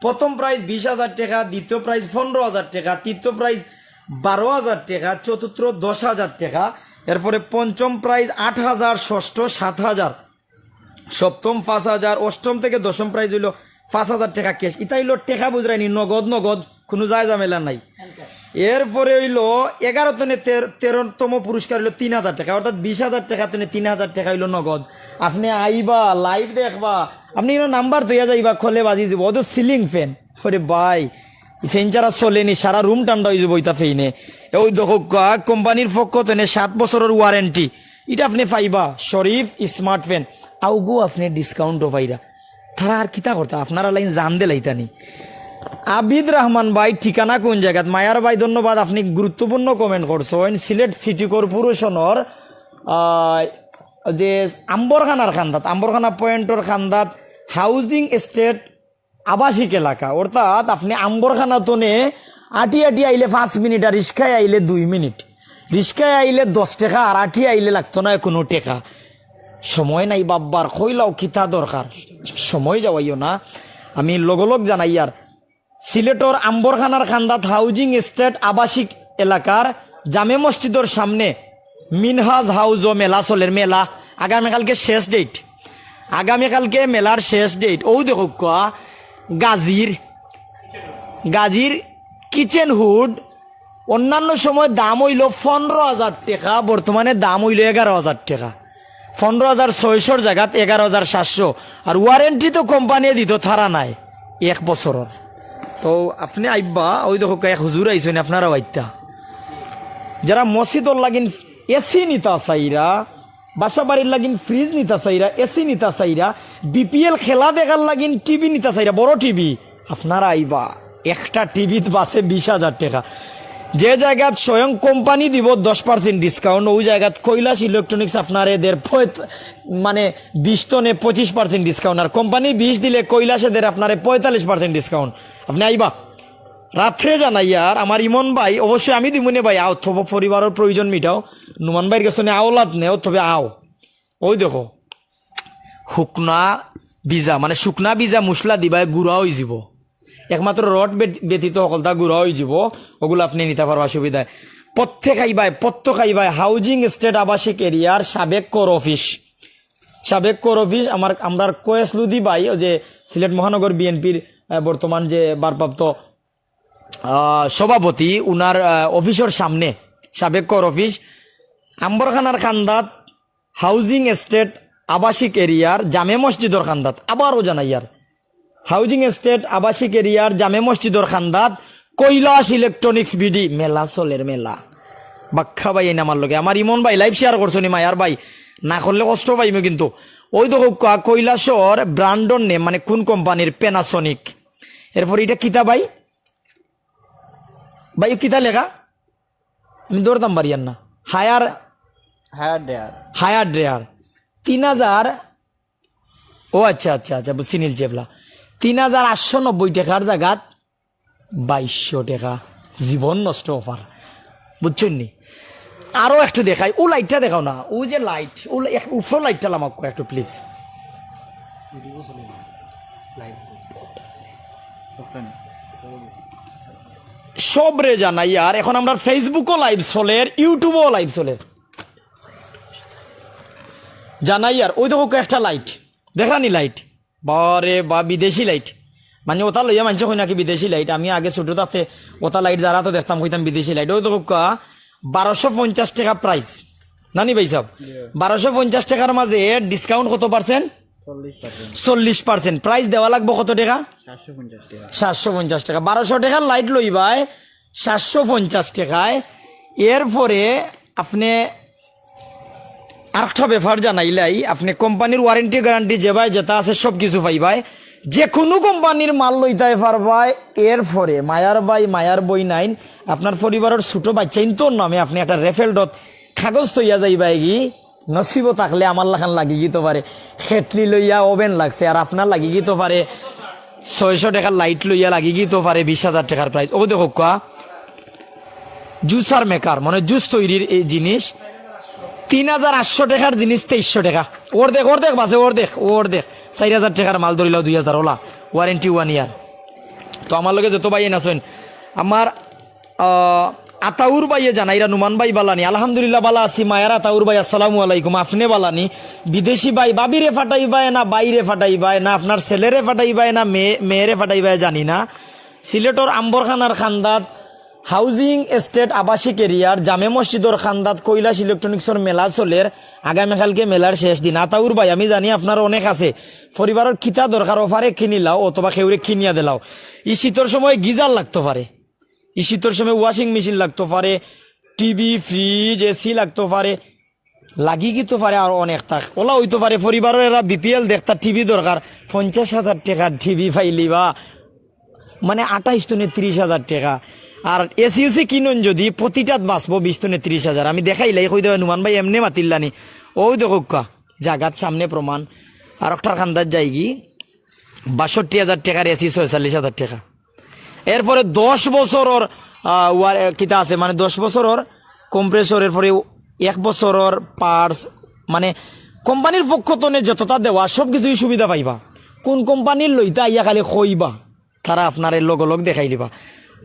প্রথম প্রাইজ বিশ হাজার টেকা, দ্বিতীয় প্রাইজ পনরো হাজার টেকা, তৃতীয় প্রাইজ বারো হাজার টেকা, চতুর্থ দশ হাজার টেকা, এরপরে পঞ্চম প্রাইজ আট হাজার, ষষ্ঠ সাত হাজার, সপ্তম পাঁচ হাজার, অষ্টম থেকে দশম প্রাইজ অইলো পাঁচ হাজার টেকা ক্যাশ। ইতা অইলো টেকা বুঝরায়নি, নগদ নগদ, কুনু যায় ঝামেলা নাই। এরপরে অইলো এগারো তনে তের-, তেরোতম পুরস্কার অইলো তিন হাজার টেকা, অর্থাৎ বিশ হাজার টেকা তনে তিন হাজার টেকা অইলো নগদ। আপনে আইবা, লাইভ দেখবা, আপনে ইনো নাম্বার থইয়া যাইবা, খলে বাজি যিবো, অউ তো সিলিং ফ্যান। ওরে ভাই, ই ফ্যান ছাড়া চলেনি, সারা রুম ঠান্ডা অইযিবো ইতা ফ্যানে। ওই দেখউক্কা, কোম্পানির পক্ষ তনে সাত বছরর ওয়ারেন্টি, ইটা আপনে পাইবা। শরীফ স্মার্ট ফ্যান, আউগু আপনে ডিসকাউন্টও পাইরা। তারা আর কিতা করতা, আপনারা লাইন জান দিলাইতানি। আবিদ রহমান ভাই, ঠিকানা কোন জাগাত? মায়ার ভাই, ধন্যবাদ, আপনে গুরুত্বপূর্ণ কমেন্ট করছইন। সিলেট সিটি কর্পোরেশনর, আহ, যে আম্বরখানার কান্দাত, আম্বরখানা পয়েন্টর কান্দাত হাউজিং এস্টেট আবাসিক এলাকা, অর্থাৎ আপনে আম্বরখানা তনে আটি আটি আইলে পাঁচ মিনিট আর রিস্কায় আইলে দুই মিনিট, রিস্কায় আইলে দশ টেকা আর আটি আইলে লাগতো নায় কুনু টেকা। সময় নাই বাব্বার, কইলাও কিতা দরকার, সময় যাওয়াইও না। আমি লগলগ জানাইয়ার, সিলেটর আম্বরখানার কান্দাত হাউজিং এস্টেট আবাসিক এলাকার জামে মসজিদর সামনে মিনহাজ হাউজো মেলা চলের, মেলা। আগামীকালকে শেষ ডেট, আগামীকালকে মেলার শেষ ডেট। ওউ দেখউক্কা, গাজির, গাজির কিচেন হুড অন্যান্য সময় দাম অইলো পনরো হাজার টেকা, বর্তমানে দাম অইলো এগারো হাজার টেকা। পনরো হাজার ছয়শোর জাগাত এগারো হাজার সাতশো। আর ওয়ারেন্টি তো কোম্পানিয়ে দিতো, তারা নায় এক বছরর। তো আপনে আইবা, ওই দেখউক্কা, এক হুজুর আইছইন, আপনারাও আইতা। যারা মসজিদর লাগিন এসি নিতা চাইরা, বাসা বাড়ির লাগিন ফ্রিজ নিতা চাইরা, এসি নিতা চাইরা, বিপিএল খেলা দেখার লাগিন টিভি নিতা চাইরা, বড় টিভি, আপনারা আইবা। একটা টিভিত বাঁচে বিশ হাজার টেকা। যে জাগাত স্বয়ং কোম্পানি দিবো দশ পার্সেন্ট ডিসকাউন্ট, ওই জাগাত কৈলাস ইলেকট্রনিক্স আপনারে দের পঁয়ত-, মানে, বিশ তনে পঁচিশ পার্সেন্ট ডিসকাউন্ট, আর কোম্পানি বিশ দিলে কৈলাসে দের আপনারে পঁয়তাল্লিশ পার্সেন্ট ডিসকাউন্ট। আপনে আইবা। রাত্রে জানাইয়ার, আমার ইমন ভাই, অবশ্যই আমি দিমুনে ভাই, আও, তবে পরিবারর প্রয়োজন মিটাও, নুমান ভাইর গেছ থনে আওলাদ নেও, তবে আও। ওই দেখো, হুকনা ভিজা, মানে শুকনা ভিজা মশলা দিবায়, গুড়া অইযিবো। একমাত্র রড ব্যত-, ব্যতীত হকলতা গুড়া অইযিবো, ওগুলা আপনে নিতা পারবা সুবিধায়। পথ্যে খাইবায়, পথ্য খাইবায়, হাউজিং এস্টেট আবাসিক এরিয়ার সাবেক কোর অফিস, সাবেক কোর অফিস, আমার, আমরার কয়েস লুদি ভাই, ওই যে সিলেট মহানগর বিএনপির, আহ, বর্তমান যে ভারপ্রাপ্ত, আহ, সভাপতি, উনার, আহ, অফিসর সামনে, সাবেক কোর অফিস, আম্বরখানার কান্দাত, হাউজিং এস্টেট আবাসিক এরিয়ার জামে মসজিদর কান্দাত। আবারও জানাইয়ার, হাউজিং এস্টেট আবাসিক এরিয়ার জামে মসজিদর কান্দাত কৈলাস ইলেকট্রনিক্স বিডি মেলা চলের, মেলা। বাক্কা ভাই এই আমার লগে, আমার ইমন ভাই লাইভ শেয়ার করছো নি, মায়ার ভাই, না করলে কষ্ট পাইমু কিন্তু। ওই দেখউক্কা, কৈলাসর ব্র্যান্ডর নেম, মানে কোন কোম্পানির, প্যানাসোনিক। এরপর ইটা কিতা ভাই? ভাই, কিতা লেখা? আমি ধরতাম পারিয়ার না। Haier, Haier dryer. Haier dryer. তিন হাজার, ও আচ্ছা, আচ্ছা, আচ্ছা, বুঝছি, নীল চেবলা। তিন হাজার আটশো নব্বই টেকার জাগাত বাইশশো টেকা। জীবন নষ্ট অফার, বুঝছইন নি? আরো একটু দেখাই, ও লাইটটা দেখাও না, ও যে লাইট, ও লা-, এক-, উপর লাইটটা লামাউক্কা একটু প্লিজ। সবরে জানাইয়ার, এখন আমরার Facebook-ও লাইভ চলের, YouTube-ও লাইভ চলের। জানাইয়ার, ওই দেখো একটা লাইট, দেখরানি লাইট, বারে বা বিদেশি লাইট। মানে ওটা লইয়া মানষে কই নাকি বিদেশি লাইট, আমি আগে ছোট থাকতে ওটা লাইট যারা তো দেখতাম কইতাম বিদেশি লাইট। ওই দেখো কা, বারোশো পঞ্চাশ টেকা প্রাইস, নানি ভাই সাহেব? বারোশো পঞ্চাশ টেকার মাঝে ডিসকাউন্ট কত পার্সেন্ট? চল্লিশ পার্সেন্ট। চল্লিশ পার্সেন্ট। প্রাইস দেওয়া লাগবো কত টেকা? সাতশো পঞ্চাশ টেকা। সাতশো পঞ্চাশ টেকা। বারোশো টেকার লাইট লইবায়, সাতশো পঞ্চাশ টেকায়। এরপরে আপনি আরেকটা ব্যাপার জানাইলাই, আপনি কোম্পানির ওয়ারেন্টি গ্যারান্টি যেবায় যেটা আছে সব কিছু পাইবায়, যে কোনো কোম্পানির মাল লইতায় পারবায়। এরপরে মায়ার ভাই মায়ার বইনাইন, আপনার পরিবারের ছোট বাচ্চাইন্তর নামে আপনি একটা রেফেল ডট কাগজ তৈয়া যাইবায় গি, নসিবো থাকলে আমার লাখান লাগি গিতো পারে, খেটলি লইয়া ওভেন লাগছে, আর আপনার লাগি গিতো পারে ছয়শো টেকার লাইট লইয়া লাগি গিতো পারে বিশ হাজার টেকার প্রাইস। ও দেখো কা, জুসার মেকার, মানে জুস তৈরির এই জিনিস, তিন হাজার আটশো টেকার জিনিস তেইশশো টেকা। অর্ধেক, অর্ধেক বাঁচে, অর্ধেক, অর্ধেক। চাইর হাজার টেকার মাল ধরিলাও দুই হাজার ওলা, ওয়ারেন্টি ওয়ান ইয়ার। তো আমার লগে যত ভাইয়াইন আছইন, আমার, আহ, আতাউর ভাইয়ে জানাইরা, নুমান ভাই বালানি? আলহামদুলিল্লাহ, বালা আছি। মায়ার আতাউর ভাই, আসসালামু আলাইকুম। আপনে বালানি? বিদেশি ভাই, ভাবিরে ফাটাইবায় না ভাইরে ফাটাইবায়, না আপনার ছেলেরে ফাটাইবায় না মেয়ে, মেয়েরে ফাটাইবায়, জানি না। সিলেটর আম্বরখানার খান্দাত হাউজিং এস্টেট আবাসিক এরিয়ার জামে মসজিদর খান্দাত কৈলাস ইলেকট্রনিক্সর মেলা চলের। আগামীকালকে মেলার শেষ দিন। আতাউর ভাই, আমি জানি আপনার অনেক আছে, পরিবারর কিতা দরকার, অফারে কিনিলাও অথবা কেউরে কিনিয়া দিলাও। ই শীতর সময় গিজার লাগতো পারে, ই শীতর সময় ওয়াশিং মেশিন লাগতো পারে, টিভি, ফ্রিজ, এসি লাগতো পারে, লাগি কিতো পারে আর অনেক থাক। ওলা অইতো পারে পরিবারর এরা বিপিএল দেখতা, টিভি দরকার, পঞ্চাশ হাজার টেকার টিভি পাইলিবা, মানে আঠাইশ তনে তিরিশ হাজার টেকা। আর এসি উসি কিনইন যদি, প্রতিটাত বাঁচবো বিশ তনে তিরিশ হাজার। আমি দেখাইলাই, কই দেবা নুমান ভাই এমনে মাতিল্লানি। অউ দেখউক্কা, জাগাত সামনে প্রমাণ। আর একটার খান্দাত যাইগি, বাষট্টি হাজার টেকার এসি, ছয়চল্লিশ হাজার টেকা। এরপরে দশ বছরর, আহ, ওয়ার-, কিতা আছে, মানে দশ বছরর কম্প্রেসর, এরপরে এক বছরর পার্টস, মানে কোম্পানির পক্ষ তনে যতটা দেওয়া সব কিছুই সুবিধা পাইবা। কোন কোম্পানির লইতা আইয়া খালি কইবা, তারা আপনারে লগলগ দেখাই দিবা।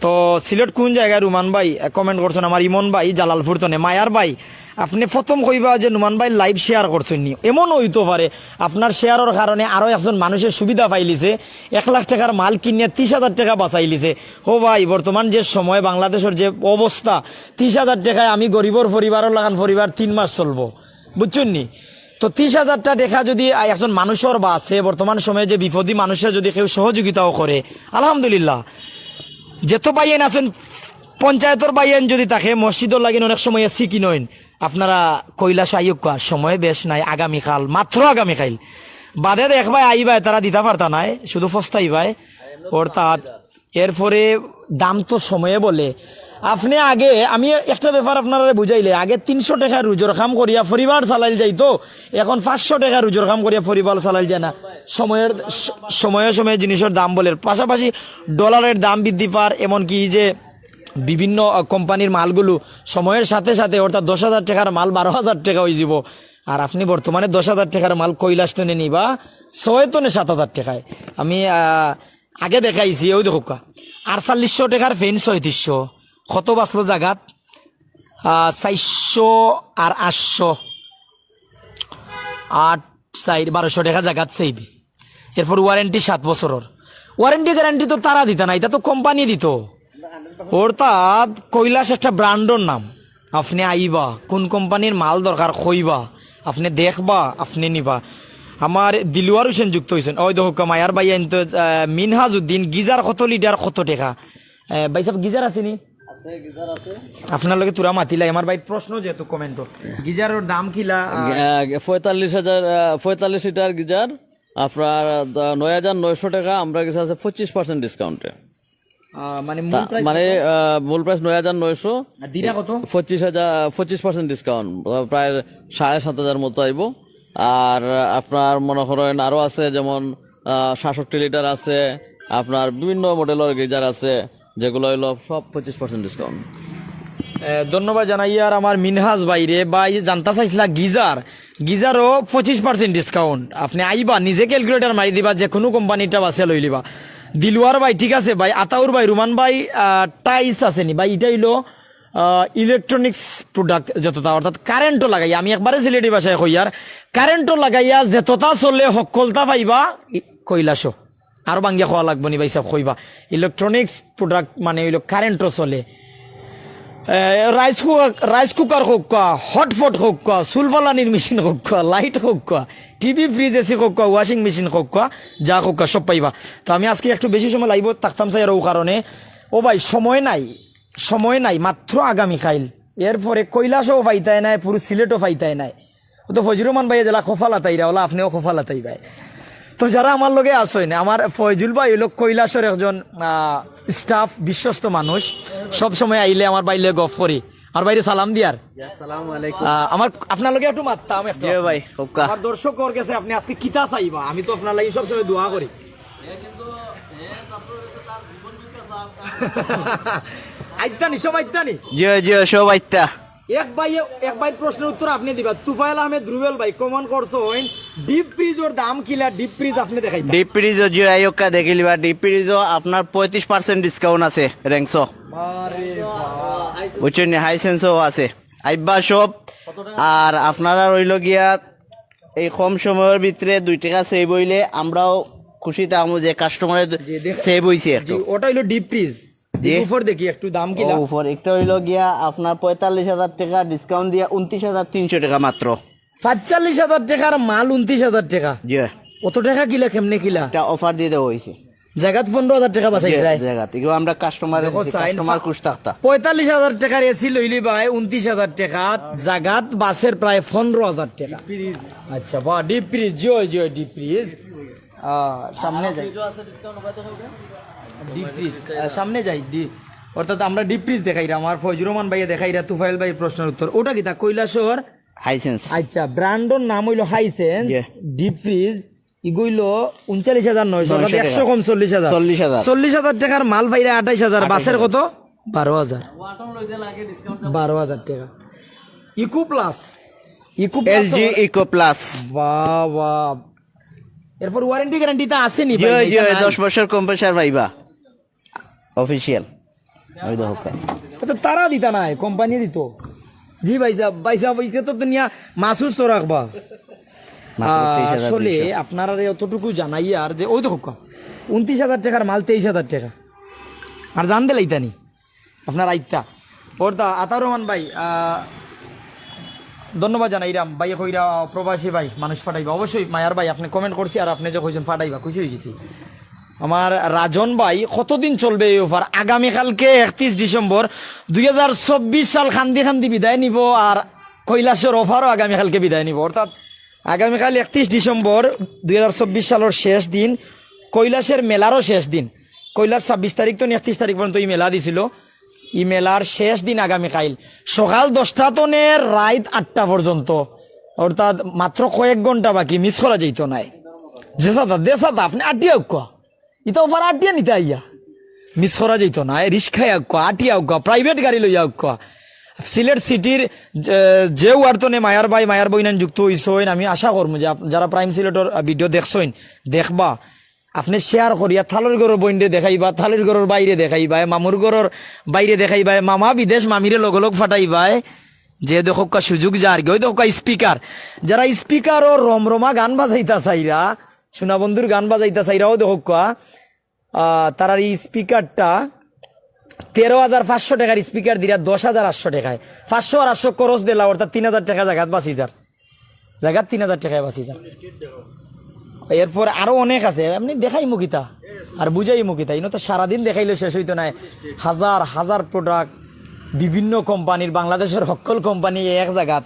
তো সিলেট কোন জাগায় রুমান ভাই, আহ, কমেন্ট করছইন আমার ইমন ভাই জালালপুর তনে। মায়ার ভাই, আপনে প্রথম কইবা যে নুমান ভাই লাইভ শেয়ার করছইন নি, এমন অইতো পারে আপনার শেয়ারর কারণে আরো একজন মানুষে সুবিধা পাইলিছে, এক লাখ টেকার মাল কিনিয়া তিশ হাজার টেকা বাঁচাইলিছে। ও ভাই, বর্তমান যে সময় বাংলাদেশর যে অবস্থা, তিশ হাজার টেকায় আমি গরিবর পরিবারর লাখান পরিবার তিন মাস চলবো, বুঝছইন নি? তো তিশ হাজারটা টেকা যদি আ-, একজন মানুষর বাঁচে, বর্তমান সময়ে যে বিপদী মানুষরে যদি কেউ সহযোগিতাও করে, আলহামদুলিল্লাহ। যেত ভাইয়াইন আছইন, পঞ্চায়েতর ভাইয়াইন যদি থাকে, মসজিদর লাগিন অনেক সময় এসি কিনইন, আপনারা কৈলাস আইউক্কা, সময় বেশ নাই, আগামীকাল, মাত্র আগামীকাল। বাদে দেখবায় আইবায়, তারা দিতা পারতা নায়, শুধু ফস্তাইবায়। অর্থাৎ এরপরে দাম তো সময়ে বলে। আপনে আগে, আমি একটা ব্যাপার আপনারারে বুঝাইলে, আগে তিনশো টেকায় রুজর কাম করিয়া পরিবার চালাইল যাইতো, এখন পাঁচশো টেকায় রুজর কাম করিয়া পরিবার চালাইল যায় না। সময়ের স-, সময়ে সময়ে জিনিসর দাম বলের, পাশাপাশি ডলারের দাম বৃদ্ধি পার, এমনকি এই যে বিভিন্ন, আহ, কোম্পানির মালগুলো সময়ের সাথে সাথে, অর্থাৎ দশ হাজার টেকার মাল বারো হাজার টেকা অইযিবো। আর আপনে বর্তমানে দশ হাজার টেকার মাল কৈলাস তনে নিবা ছয় তনে সাত হাজার টেকায়। আমি, আহ, আগে দেখাইছি, অউ দেখউক্কা, আটচল্লিশশো টেকার ফ্যান ছয়ত্রিশশো, কত বাঁচলো জাগাত? আহ, চাইরশো আর আটশো, আট, চাইর, বারোশো টেকা জাগাত সেভ। এরপর ওয়ারেন্টি সাত বছরর। ওয়ারেন্টি গ্যারান্টি তো তারা দিতা না, ইটা তো কোম্পানি দিতো। অর্থাৎ কৈলাস একটা ব্র্যান্ডর নাম। আপনে আইবা, কোন কোম্পানির মাল দরকার কইবা, আপনে দেখবা, আপনে নিবা। আমার দিলওয়ার হোসেন যুক্ত অইছইন। অউ দেখউক্কা, মায়ার ভাইয়াইন তো, আহ, মিনহাজ উদ্দিন, গিজার কত লিটার, কত টেকা? আহ, ভাইসাব, গিজার আছে নি? আছে, গিজার আছে। আপনার লগে থুড়া মাতিলাই, আমার ভাই প্রশ্ন যেহেতু কমেন্টো, গিজারর দাম কিলা? আহ, আহ, পঁয়তাল্লিশ হাজার, আহ, পঁয়তাল্লিশ লিটার গিজার, আপনার, আহ, নয় হাজার নয়শো টেকা, আমরার গেছে আছে পঁচিশ পার্সেন্ট ডিসকাউন্টে। আহ, মানে মূল তা-, প্রাইস মানে, কত? আহ, মূল প্রাইস নয় হাজার নয়শো। আর দিরা কত? পঁচিশ হাজার, পঁচিশ পার্সেন্ট ডিসকাউন্ট, আহ, প্রায় সাড়ে সাত হাজার মতো আইবো। আর, আহ, আপনার মনে করেন আরো আছে, যেমন, আহ, সাতষট্টি লিটার আছে, আপনার বিভিন্ন মডেলর গিজার আছে, যেগুলো হইলো সব পঁচিশ পার্সেন্ট ডিসকাউন্ট। এ, ধন্যবাদ জানাইয়ার আমার মিনহাজ ভাইরে। ভাই জানতা চাইছলা গিজার, গিজারও পঁচিশ পার্সেন্ট ডিসকাউন্ট। আপনে আইবা, নিজে ক্যালকুলেটর মারি দিবা, যে কোনো কোম্পানিটা বাছিয়া লইলিবা। দিলওয়ার ভাই, ঠিক আছে ভাই। আতাউর ভাই, রুমান ভাই, আহ, টাইস আছে নি ভাই? ইটা অইলো, আহ, ইলেকট্রনিক্স প্রোডাক্ট যতটা, অর্থাৎ কারেন্টও লাগাইয়া, আমি একবারে সিলেটি ভাষায় কইয়ার, কারেন্টও লাগাইয়া যতটা চলে হক্কলতা পাইবা ই-, কৈলাসও। আরো ভাঙ্গিয়া কওয়া লাগবো নি ভাইসাব, কইবা। ইলেকট্রনিক্স প্রোডাক্ট মানে অইলো কারেন্টও চলে। এ, রাইস কুকার, রাইস কুকার কউক্কা, হটপট কউক্কা, চুল ফালানির মেশিন কউক্কা, লাইট কউক্কা, টিভি, ফ্রিজ, এসি কউক্কা, ওয়াশিং মেশিন কউক্কা, যা কউক্কা সব পাইবা। তো আমি আজকে একটু বেশি সময় লাইভো থাকতাম চাইয়ার অউ কারণে। ও ভাই, সময় নাই, সময় নাই, মাত্র আগামীকাইল। এরপরে কৈলাসও পাইতায় নায়, পুরো সিলেটও পাইতায় নায়। ও তো ফজলুর রহমান ভাইয়ে যেলা খোফা লাতাইরা, ওলা আপনেও খোফা লাতাইবায়। তো যারা আমার লগে আছইন, আমার ফয়জুল ভাই অইলো কৈলাসর একজন, আহ, স্টাফ, বিশ্বস্ত মানুষ। সব সময় আইলে আমার ভাইর লগে গফ করি। আমার ভাইরে সালাম দিয়ার। আসসালামু আলাইকুম। আহ, আমার, আপনার লগে একটু মাততাম একটু। জি ভাই, কউক্কা। আমার দর্শকর গেছে আপনে আজকে কিতা চাইবা? আমি তো আপনার লাগি সব সময় দোয়া করি। আইতানি, সব আইতানি। জি জি, সব আইতা। এক ভাই, এক ভাই প্রশ্নের উত্তর আপনি দিবা। তুফাইল আহমেদ রুবেল ভাই কমেন্ট করছইন, ডিপ ফ্রিজর দাম কিলা? ডিপ ফ্রিজ আপনি দেখাইবা। ডিপ ফ্রিজও জি আইওকা দেখিলিবা, ডিপ ফ্রিজও আপনার পঁয়ত্রিশ পার্সেন্ট ডিসকাউন্ট আছে র্যাংসো, বুঝছেন নি? হাইসেন্সও আছে। আইবা সব। আর আপনারা রইল গিয়া এই কম সময়র ভিতরে দুই টাকা সেভ হইলে আমরাও খুশি থাকবো যে কাস্টমারের সেভ হইছে একটু। ওটা হইলো ডিপ ফ্রিজ। জি। উপর দেখি একটু দাম কিলা। ও, উপর একটা হইলো গিয়া আপনার পঁয়তাল্লিশ হাজার টাকা ডিসকাউন্ট দিয়া উনত্রিশ হাজার তিনশো টাকা মাত্র। পঁয়তাল্লিশ হাজার টাকার মাল উনত্রিশ হাজার টাকা। জি। অত টাকা কিলা, কেমনে কিলা? এটা অফার দিয়ে দেওয়া হয়েছে। জাগাত পনেরো হাজার টাকা বাঁচাই যায়। জাগাত এগুলো আমরা কাস্টমার দেখো, চাইন কাস্টমার খুশ থাকতা। পঁয়তাল্লিশ হাজার টাকার এসি লইলি ভাই উনত্রিশ হাজার টাকা, জাগাত বাসের প্রায় পনেরো হাজার টাকা। আচ্ছা, বাহ, ডিপ ফ্রিজ, জয় জয় ডিপ ফ্রিজ। আহ, সামনে যাই। ডিপ ফ্রিজ, আহ, সামনে যাই। ডি-, অর্থাৎ আমরা ডিপ ফ্রিজ দেখাইরা, আমার ফয়জুর রহমান ভাইয়া দেখাইরা তুফাইল ভাই প্রশ্নের উত্তর। ওটা কিতা? কৈলাসহর। হাইসেন্স। আচ্ছা, ব্র্যান্ডর নাম হইলো হাইসেন্স। জি। Deep fridge. ইগুইলো উনচল্লিশ হাজার নয়শো, নয়শো টাকা। একশো কম চল্লিশ হাজার। চল্লিশ হাজার। চল্লিশ হাজার টাকার মাল পাইরা আঠাইশ হাজার, বাসের কত? বারো হাজার। বারো হাজার টাকা। Eco plus. Eco plus. LG eco plus. বাহ বাহ। এরপর ওয়ারেন্টি গ্যারান্টি তো আছে নি জি ভাই? জি, এটা নাই। দশ বছর কম্প্রেসার পাইবা অফিসিয়াল। ওই দেখো। তো তারা দিতা নাই, কোম্পানি দিত। জি ভাই সাহেব, ভাই সাহেব, এটা তো দুনিয়া মাসুস তো রাখবা। মাত্র তেইশ হাজার আসলে দুইশো। আপনারা অতটুকু জানাই আর যে ওই দেখো, উনত্রিশ হাজার টাকার মাল তেইশ হাজার টাকা। আর জান দিলাইতানি আপনার আইতা। ওর দা আতাউর রহমান ভাই, আহ, ধন্যবাদ জানাইরাম ভাই। কইরা প্রবাসী ভাই মানুষ পাঠাইবা, অবশ্যই মায়ার ভাই আপনি কমেন্ট করছি আর আপনি যে কইছেন পাঠাইবা, খুশি হয়ে গেছি। আমার রাজন ভাই, কতদিন চলবে এই অফার? আগামীকালকে একত্রিশ ডিসেম্বর দুই হাজার চব্বিশ সাল খান্দি খান্দি বিদায় নিব, আর কৈলাসর অফারও আগামীকালকে বিদায় নিব। অর্থাৎ আগামীকাল একত্রিশ ডিসেম্বর দুই হাজার চব্বিশ সালের শেষ দিন, কৈলাসের মেলারও শেষ দিন। কৈলাস ছাব্বিশ তারিখ তো একত্রিশ তারিখ পর্যন্ত এই মেলা দিছিল। এই মেলার শেষ দিন আগামীকাল সকাল দশটা তনে রাত আটটা পর্যন্ত, অর্থাৎ মাত্র কয়েক ঘন্টা বাকি, মিস করা যাইতো নাই। যে সাদা, দে সাদা, আপনি আটিয়া উক্কা। ইতা অফার আটিয়া নিতা আইয়া। মিস করা যাইতো না। রিস্কা আউক্কা, আটিয়া আউক্কা, প্রাইভেট গাড়ি লইয়া আউক্কা। সিলেট সিটির যে, যে ওয়ার্তনে মায়ার ভাই, মায়ার বইনাইন যুক্ত হইছইন, আমি আশা করমু যে আপ-, যারা প্রাইম সিলেটর, আহ, ভিডিও দেখছইন, দেখবা, আপনি শেয়ার করিয়া থালর ঘরর বইনরে দেখাইবা, থালর ঘরর বাইরে দেখাইবা, মামুর ঘরর বাইরে দেখাইবা, মামা বিদেশ মামিরে লগলগ ফাটাইবা, যে দেখউক্কা সুযোগ যার গি, ওই দেখউক্কা স্পিকার। যারা স্পিকারও রমরমা গান বাজাইতা চাইরা, সোনা বন্ধুর গান বাজাইতা চাইরাও দেখউক্কা, আহ, তারার এই স্পিকারটা তেরো হাজার পাঁচশো টাকার স্পিকার দিরা দশ হাজার আটশো টাকায়। পাঁচশো আর আটশো খরচ দিলা, অর্থাৎ তিন হাজার টাকা জাগাত বাঁচি যার। জাগাত তিন হাজার টাকায় বাঁচি যার। এরপর আরো অনেক আছে, এমনি দেখাইমু কিতা আর বুঝাইমু কিতা। ইনো তো সারাদিন দেখাইলে শেষ হইতো নায়। হাজার হাজার প্রোডাক্ট, বিভিন্ন কোম্পানির, বাংলাদেশের হক্কল কোম্পানি এক জাগাত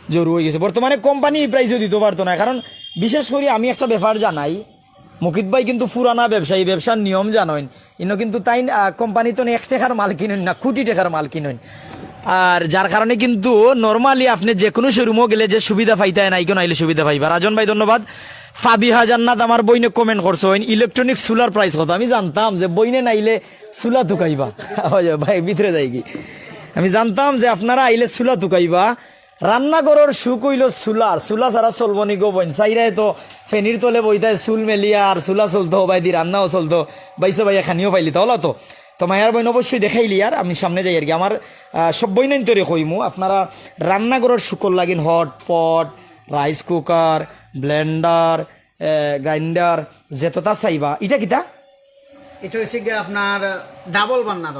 জড়ো হয়ে গেছে। বর্তমানে কোম্পানি এই প্রাইসও দিতে পারতো না, কারণ বিশেষ করে আমি একটা ব্যাপার জানাই, মুকিত ভাই কিন্তু পুরানা ব্যবসায়ী, ব্যবসার নিয়ম জানইন। ইনো কিন্তু তাইন, আহ, কোম্পানি তো এক টাকার মাল কিনইন না, কোটি টাকার মাল কিনইন। আর যার কারণে কিন্তু নরমালি আপনি যে কোনো শোরুমও গেলে যে সুবিধা পাইতা না, ইকনো আইলে সুবিধা পাইবা। রাজন ভাই ধন্যবাদ। ফাবিহা জান্নাত আমার বইনে কমেন্ট করছইন, ইলেকট্রনিক চুলার প্রাইস কত? আমি জানতাম যে বইনে নাইলে চুলা তুকাইবা। ওই যে ভাই ভিতরে যাই কি, আমি জানতাম যে আপনারা আইলে চুলা তুকাইবা। রান্নাঘরর সুখ হইল চুলার, চুলা ছাড়া চলবো নি গো বইন। চাইরায় তো ফেনির তলে বইতায় চুল মেলিয়া, আর চুলা চলতো, বাইদি রান্নাও চলতো, বাইসে বাইয়া খানিও পাইলি, তাহলে তো। তো মায়ার বইন অবশ্যই দেখাইলি, আর আমি সামনে যাই আর কি। আমার, আহ, সব বইনাইন্তরে কইমু, আপনারা রান্নাঘরর সুখর লাগিন hot pot, rice cooker, Blender, grinder, যেতটা চাইবা। এটা কিতা? এটা হইছে গিয়া আপনার ডাবল বার্নার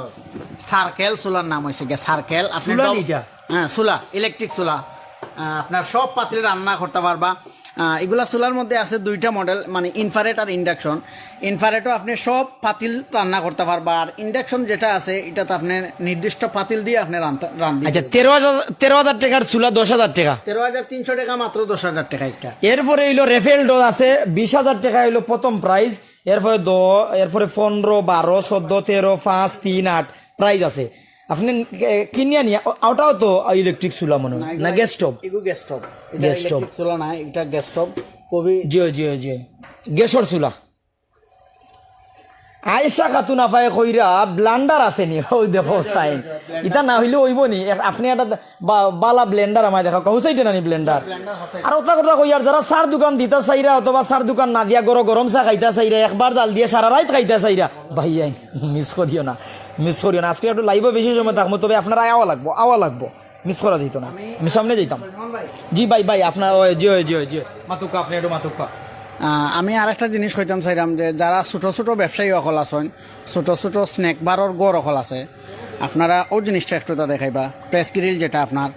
সার্কেল চুলার নাম হইছে গিয়া সার্কেল। আপনি চুলা ডাব- নি এটা? হ্যাঁ, চুলা, ইলেকট্রিক চুলা। আহ, আপনার সব পাতিল রান্না করতে পারবা। আহ, এগুলা চুলার মধ্যে আছে দুইটা মডেল, মানে ইনফ্রারেড আর ইন্ডাকশন। ইনফ্রারেডও আপনি সব পাতিল রান্না করতে পারবা, আর ইন্ডাকশন যেটা আছে এটা তো আপনি নির্দিষ্ট পাতিল দিয়ে আপনি রান্ধতে রান্ধি আচ্ছা, তেরো হাজার, তেরো হাজার টাকার চুলা দশ হাজার টাকা। তেরো হাজার তিনশো টাকা, মাত্র দশ হাজার টাকা একটা। এরপরে হইলো রেফেল ডোজ আছে, বিশ হাজার টাকা হইলো প্রথম প্রাইস। এরপরে দ-, এরপরে পনেরো, বারো, চোদ্দ, তেরো, পাঁচ, তিন, আট প্রাইস আছে। আপনি, এ, কিনিয়া নিয়া, ও-, ওটাও তো ইলেকট্রিক চুলা মনে হয়, না গ্যাস স্টোভ? এগু গ্যাস স্টোভ। এটা গ্যাস স্টোভ। ইলেকট্রিক চুলা না, এটা গ্যাস স্টোভ। খুবই জি, জি, জি। গ্যাসর চুলা। আয়েশা খাতুন আফায় কইরা ব্লেন্ডার আছে নি? অউ দেখো সাইন। ইটা না অইলে অইবো নি? এক-, আপনে একটা বা-, বালা ব্লেন্ডার আমায় দেখাউক্কা। হুসাইটে নানি ব্লেন্ডার? আর অতা কথা কইয়ার, যারা চার দোকান দিতা চাইরা অথবা চার দোকান না দিয়া গরম গরম চা খাইতা চাইরা, একবার জাল দিয়া সারা রাইত খাইতা চাইরা, ভাইয়াইন, মিস করিও না, মিস করিও না। আজকে একটু লাইভো বেশি সময় থাকমু, তবে আপনারা আওয়া লাগবো, আওয়া লাগবো, মিস করা যাইতো না। আমি সামনে যাইতাম। জি ভাই, ভাই, আপনার, ওই, জি, ওই, জি, ওই, জি। মাতুক্কা, আপনে একটু মাতুক্কা। আহ, আমি আরেকটা জিনিস কইতাম চাইরাম যে যারা ছোট ছোট ব্যবসায়ী অকল আছইন, ছোট ছোট স্ন্যাক বারর ঘর অকল আছে, আপনারা অউ জিনিসটা একটু তা দেখাইবা। প্রেস গ্রিল যেটা আপনার,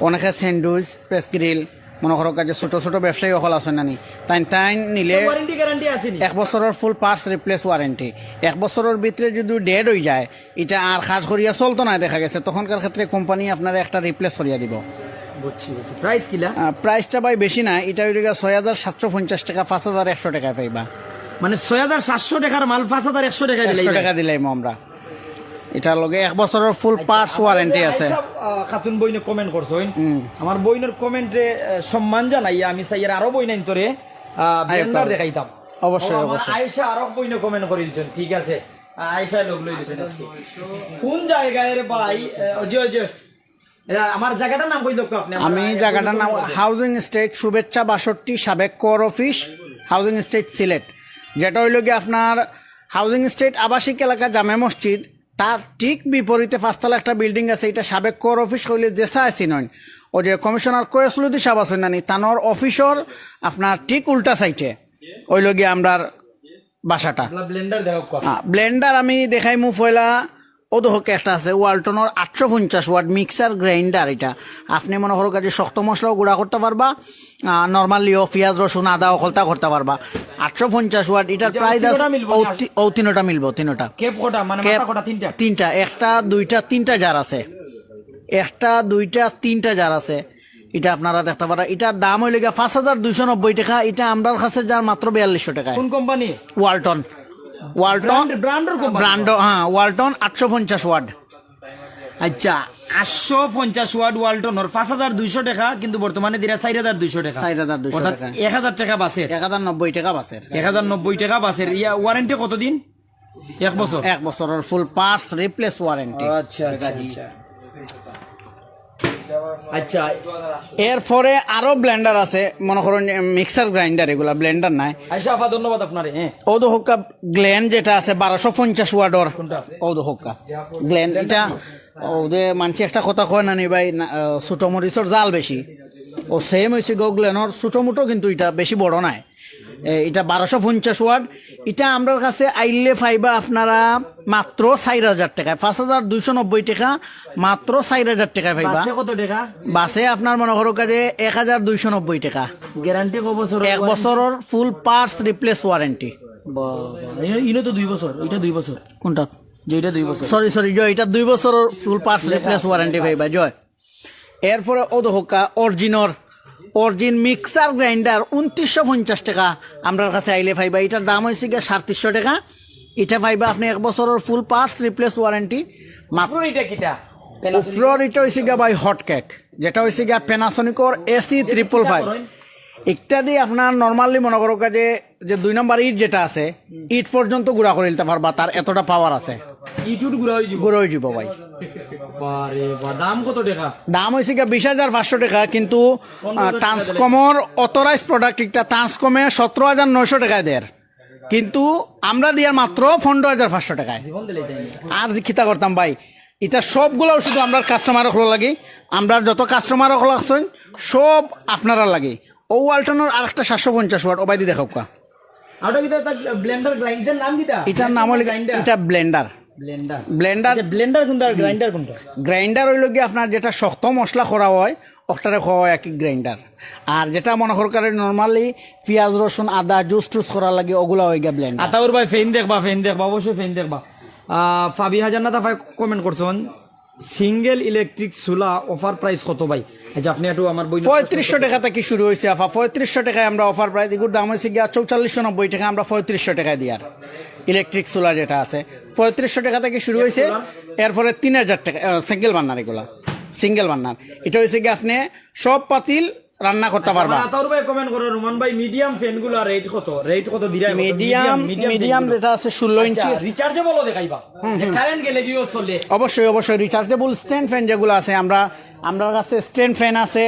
অনেকে স্যান্ডউইচ, প্রেস গ্রিল, মনো করউক্কা যে ছোট ছোট ব্যবসায়ী অকল আছইন নানি, তাইন তাইন নিলে ওয়ারেন্টি গ্যারান্টি আছে নি? এক বছরর ফুল পার্টস রিপ্লেস ওয়ারেন্টি। এক বছরর ভিতরে যুদি ডেড অইযায়, ইটা আর কাজ করিয়া চলতো নায় দেখা গেছে, তখনকার ক্ষেত্রে কোম্পানি আপনারে একটা রিপ্লেস করিয়া দিবো। বুঝছি, বুঝছি। প্রাইস কিলা? আহ, প্রাইসটা ভাই বেশি না, ইটা অইলোগিয়া ছয় হাজার সাতশো পঞ্চাশ টেকা, পাঁচ হাজার একশো টেকায় পাইবা। মানে ছয় হাজার সাতশো টেকার মাল পাঁচ হাজার একশো টেকায় দিলাইবা? একশো টেকা দিলাইমু আমরা। ইটার লগে এক বছরর ফুল পার্টস ওয়ারেন্টি আছে। আয়েশা, আহ, খাতুন বইনে কমেন্ট করছইন। হুম। আমার বইনর কমেন্টে, আহ, সম্মান জানাইয়া আমি চাইয়ার আরো বইনাইন্তরে, আহ, ব্লেন্ডার দেখাইতাম। অবশ্যই, ও, আমার অবশ্যই। আয়েশা আরো বইনে কমেন্ট করিলছইন, ঠিক আছে। আয়েশা লগ লইলিছইন আজকে। কোন জাগায় রে ভাই? আহ, জি, জি। এরা, আমার জাগাটার নাম কইলাউক্কা আপনে? আমি জাগাটার নাম হাউজিং এস্টেট শুভেচ্ছা বাষট্টি, সাবেক core office, housing estate Sylhet. যেটা অইলোগিয়া আপনার হাউজিং এস্টেট আবাসিক এলাকা জামে মসজিদ, তার ঠিক বিপরীতে পাঁচতলা একটা বিল্ডিং আছে, ইটা সাবেক কোর অফিস কইলে যেসায় চিনইন। অউ যে কমিশনার কয়েস লুদি সাব আছইন নানি, তানর অফিসর আপনার ঠিক উল্টা সাইডে অইলোগিয়া আমরার বাসাটা। আপনার ব্লেন্ডার দেখাউক্কা। হ্যাঁ, ব্লেন্ডার আমি দেখাইমু পয়লা। অউ দেখউক্কা একটা আছে ওয়ালটনর আটশো পঞ্চাশ ওয়াট মিক্সার গ্রাইন্ডার। ইটা আপনে মনো করউক্কা যে শক্ত মশলাও গুঁড়া করতা পারবা, আহ, নরমালিও পিয়াজ, রসুন, আদা অকলতা করতা পারবা। আটশো পঞ্চাশ ওয়াট, ইটার প্রাইস আছে তিনোটা মিলবো নি? অউ তি-, অউ তিনোটা মিলবো, তিনোটা। ক্যাপ কয়টা? মানে ক্যাপ মাথা কয়টা? তিনটা? তিনটা, একটা, দুইটা, তিনটা জার আছে। একটা, দুইটা, তিনটা জার আছে। ইটা আপনারা দেখতা পারা, ইটার দাম অইলোগিয়া পাঁচ হাজার দুইশো নব্বই টেকা। ইটা আমরার কাছে যার মাত্র বিয়াল্লিশশো টেকায়। কোন কোম্পানি? ওয়ালটন। ওয়ালটন। ব্র্যান্ড, ব্র্যান্ডর কোম্পানি? ব্র্যান্ড, হ্যাঁ, ওয়ালটন আটশো পঞ্চাশ ওয়াট। আচ্ছা, আটশো পঞ্চাশ ওয়াট ওয়ালটনর পাঁচ হাজার দুইশো টেকা, কিন্তু বর্তমানে দিরা চাইর হাজার দুইশো টেকা। চাইর হাজার দুইশো অর্থাৎ টেকা। এক হাজার টেকা বাঁচের। এক হাজার নব্বই টেকা বাঁচের। এক হাজার নব্বই টেকা বাঁচের। ইয়া, ওয়ারেন্টি কতদিন? এক বছর? এক বছরর ফুল পার্টস রিপ্লেস ওয়ারেন্টি। আচ্ছা, আচ্ছা, আচ্ছা। আচ্ছা। এরপরে আরো ব্লেন্ডার আছে, মনো করইন, এ, মিক্সার গ্রাইন্ডার, এগুলা ব্লেন্ডার নায়। আয়েশা আফা, ধন্যবাদ আপনারে, হ্যাঁ। অউ দেখউক্কা গ্লেন যেটা আছে বারোশো পঞ্চাশ ওয়াটর। কোনটা? অউ দেখউক্কা গ্লেন, ইটা, অউ যে মানষে একটা কথা কয় নানি ভাই, না, আহ, ছোট মরিচর জাল বেশি। অউ সেম অইছে গো গ্লেনর, ছোট মোটো কিন্তু ইটা বেশি বড় নায়। এ, ইটা বারোশো পঞ্চাশ ওয়াট। ইটা আমরার কাছে আইলে পাইবা আপনারা মাত্র চাইর হাজার টেকায়, পাঁচ হাজার দুইশো নব্বই টেকা, মাত্র চাইর হাজার টেকায় পাইবা। বাঁচে কত টেকা? বাঁচে আপনার মনো করউক্কা যে এক হাজার দুইশো নব্বই টেকা। গ্যারান্টি কয় বছর? এক বছরর ফুল পার্টস রিপ্লেস ওয়ারেন্টি। বাহ, বাহ। ইনো, ইনো তো দুই বছর, ইটা দুই বছর। কোনটা? যে ইটা দুই বছর। সরি, সরি, জয়, ইটা দুই বছরর ফুল পার্টস রিপ্লেস ওয়ারেন্টি পাইবা, জয়। এরপরে অউ দেখউক্কা অরিজিনর, অরিজিন মিক্সার গ্রাইন্ডার উনত্রিশশো পঞ্চাশ টেকা আমরার কাছে আইলে পাইবা। ইটার দাম অইছে গিয়া সাড়ে তিনশো টেকা। ইটা পাইবা আপনে এক বছরর ফুল পার্টস রিপ্লেস ওয়ারেন্টি। উপরর ইটা কিতা? উপরর ইটা অইছে গিয়া ভাই হট কেক, যেটা অইছে গিয়া প্যানাসোনিকর এসি ট্রিপল ফাইভ। ইটা দি আপনার নরমালি মনো করউক্কা যে, যে দুই নম্বর ইট যেটা আছে, ইট পর্যন্ত গুঁড়া করিলতা পারবা, তার এতটা পাওয়ার আছে। ইট উট গুঁড়া অইযিবো? গুঁড়া অইযিবো ভাই। বারে বা, দাম কত টেকা? দাম অইছে গিয়া বিশ হাজার পাঁচশো টেকা, কিন্তু, আহ, ট্রান্সকমর অথরাইজ প্রোডাক্ট একটা ট্রান্সকমে সতেরো হাজার নয়শো টেকায় দের, কিন্তু আমরা দিয়ার মাত্র পনেরো হাজার পাঁচশো টেকায়। আর কিতা করতাম ভাই, ইটা সবগুলাউ শুধু আমরার কাস্টমার অকলর লাগি, আমরার যত কাস্টমার অকল আছইন সব আপনারার লাগি। অউ ওয়ালটনর আরেকটা সাতশো পঞ্চাশ ওয়াট, অউ ভাইদি দেখউক্কা। আর ওটা কিতা, ইটা ব্লেন্ডার গ্রাইন্ডার, নাম কিতা? ইটার নাম অইলো কি, গ্রাইন্ডার। ইটা ব্লেন্ডার। ব্লেন্ডার। ব্লেন্ডার। আচ্ছা, ব্লেন্ডার কোনটা আর গ্রাইন্ডার কোনটা? গ্রাইন্ডার অইলো গিয়া আপনার যেটা শক্ত মশলা করা অয়, অটারে কওয়া অয় আর কি গ্রাইন্ডার। আর যেটা মনো করউক্কা নরমালি পিয়াজ, রসুন, আদা, জুস টুস করার লাগি, অগুলা অইগিয়া ব্লেন্ডার। আতাউর ভাই, ফেইন দেখবা, ফেইন দেখবা, অবশ্যই ফেইন দেখবা। আহ, ফাবিহা জান্নাত আফায় কমেন্ট করছইন, সিঙ্গেল ইলেকট্রিক চুলা অফার প্রাইস কত ভাই? আচ্ছা, আপনে একটু আমার বইন পঁয়ত্রিশশো টেকা থাকি শুরু অইছে আফা, পঁয়ত্রিশশো টেকায় আমরা অফার প্রাইস, এগুর দাম অইছে গিয়া চৌচল্লিশশো নব্বই টেকা, আমরা পঁয়ত্রিশশো টেকায় দিয়ার। ইলেকট্রিক চুলা যেটা আছে, পঁয়ত্রিশশো টেকা থাকি শুরু অইছে, এরপরে তিন হাজার টেকা, আহ, সিঙ্গেল বার্নার এগুলা, সিঙ্গেল বার্নার। ইটা অইছে গিয়া আপনে সব পাতিল রান্না করতে পারবা। আচ্ছা, আতাউর ভাই কমেন্ট করো, রুমান ভাই, মিডিয়াম ফ্যান গুলা রেট কত? রেট কত দিরা? মিডিয়াম, মিডিয়াম যেটা আছে ষোলো ইঞ্চি। রিচার্জেবল দেখাইবা, যে কারেন্ট গেলে গিয়েও চলে। অবশ্যই, অবশ্যই। রিচার্জেবল স্ট্যান্ড ফ্যান যেগুলো আছে, আমরা, আমরার কাছে স্ট্যান্ড ফ্যান আছে,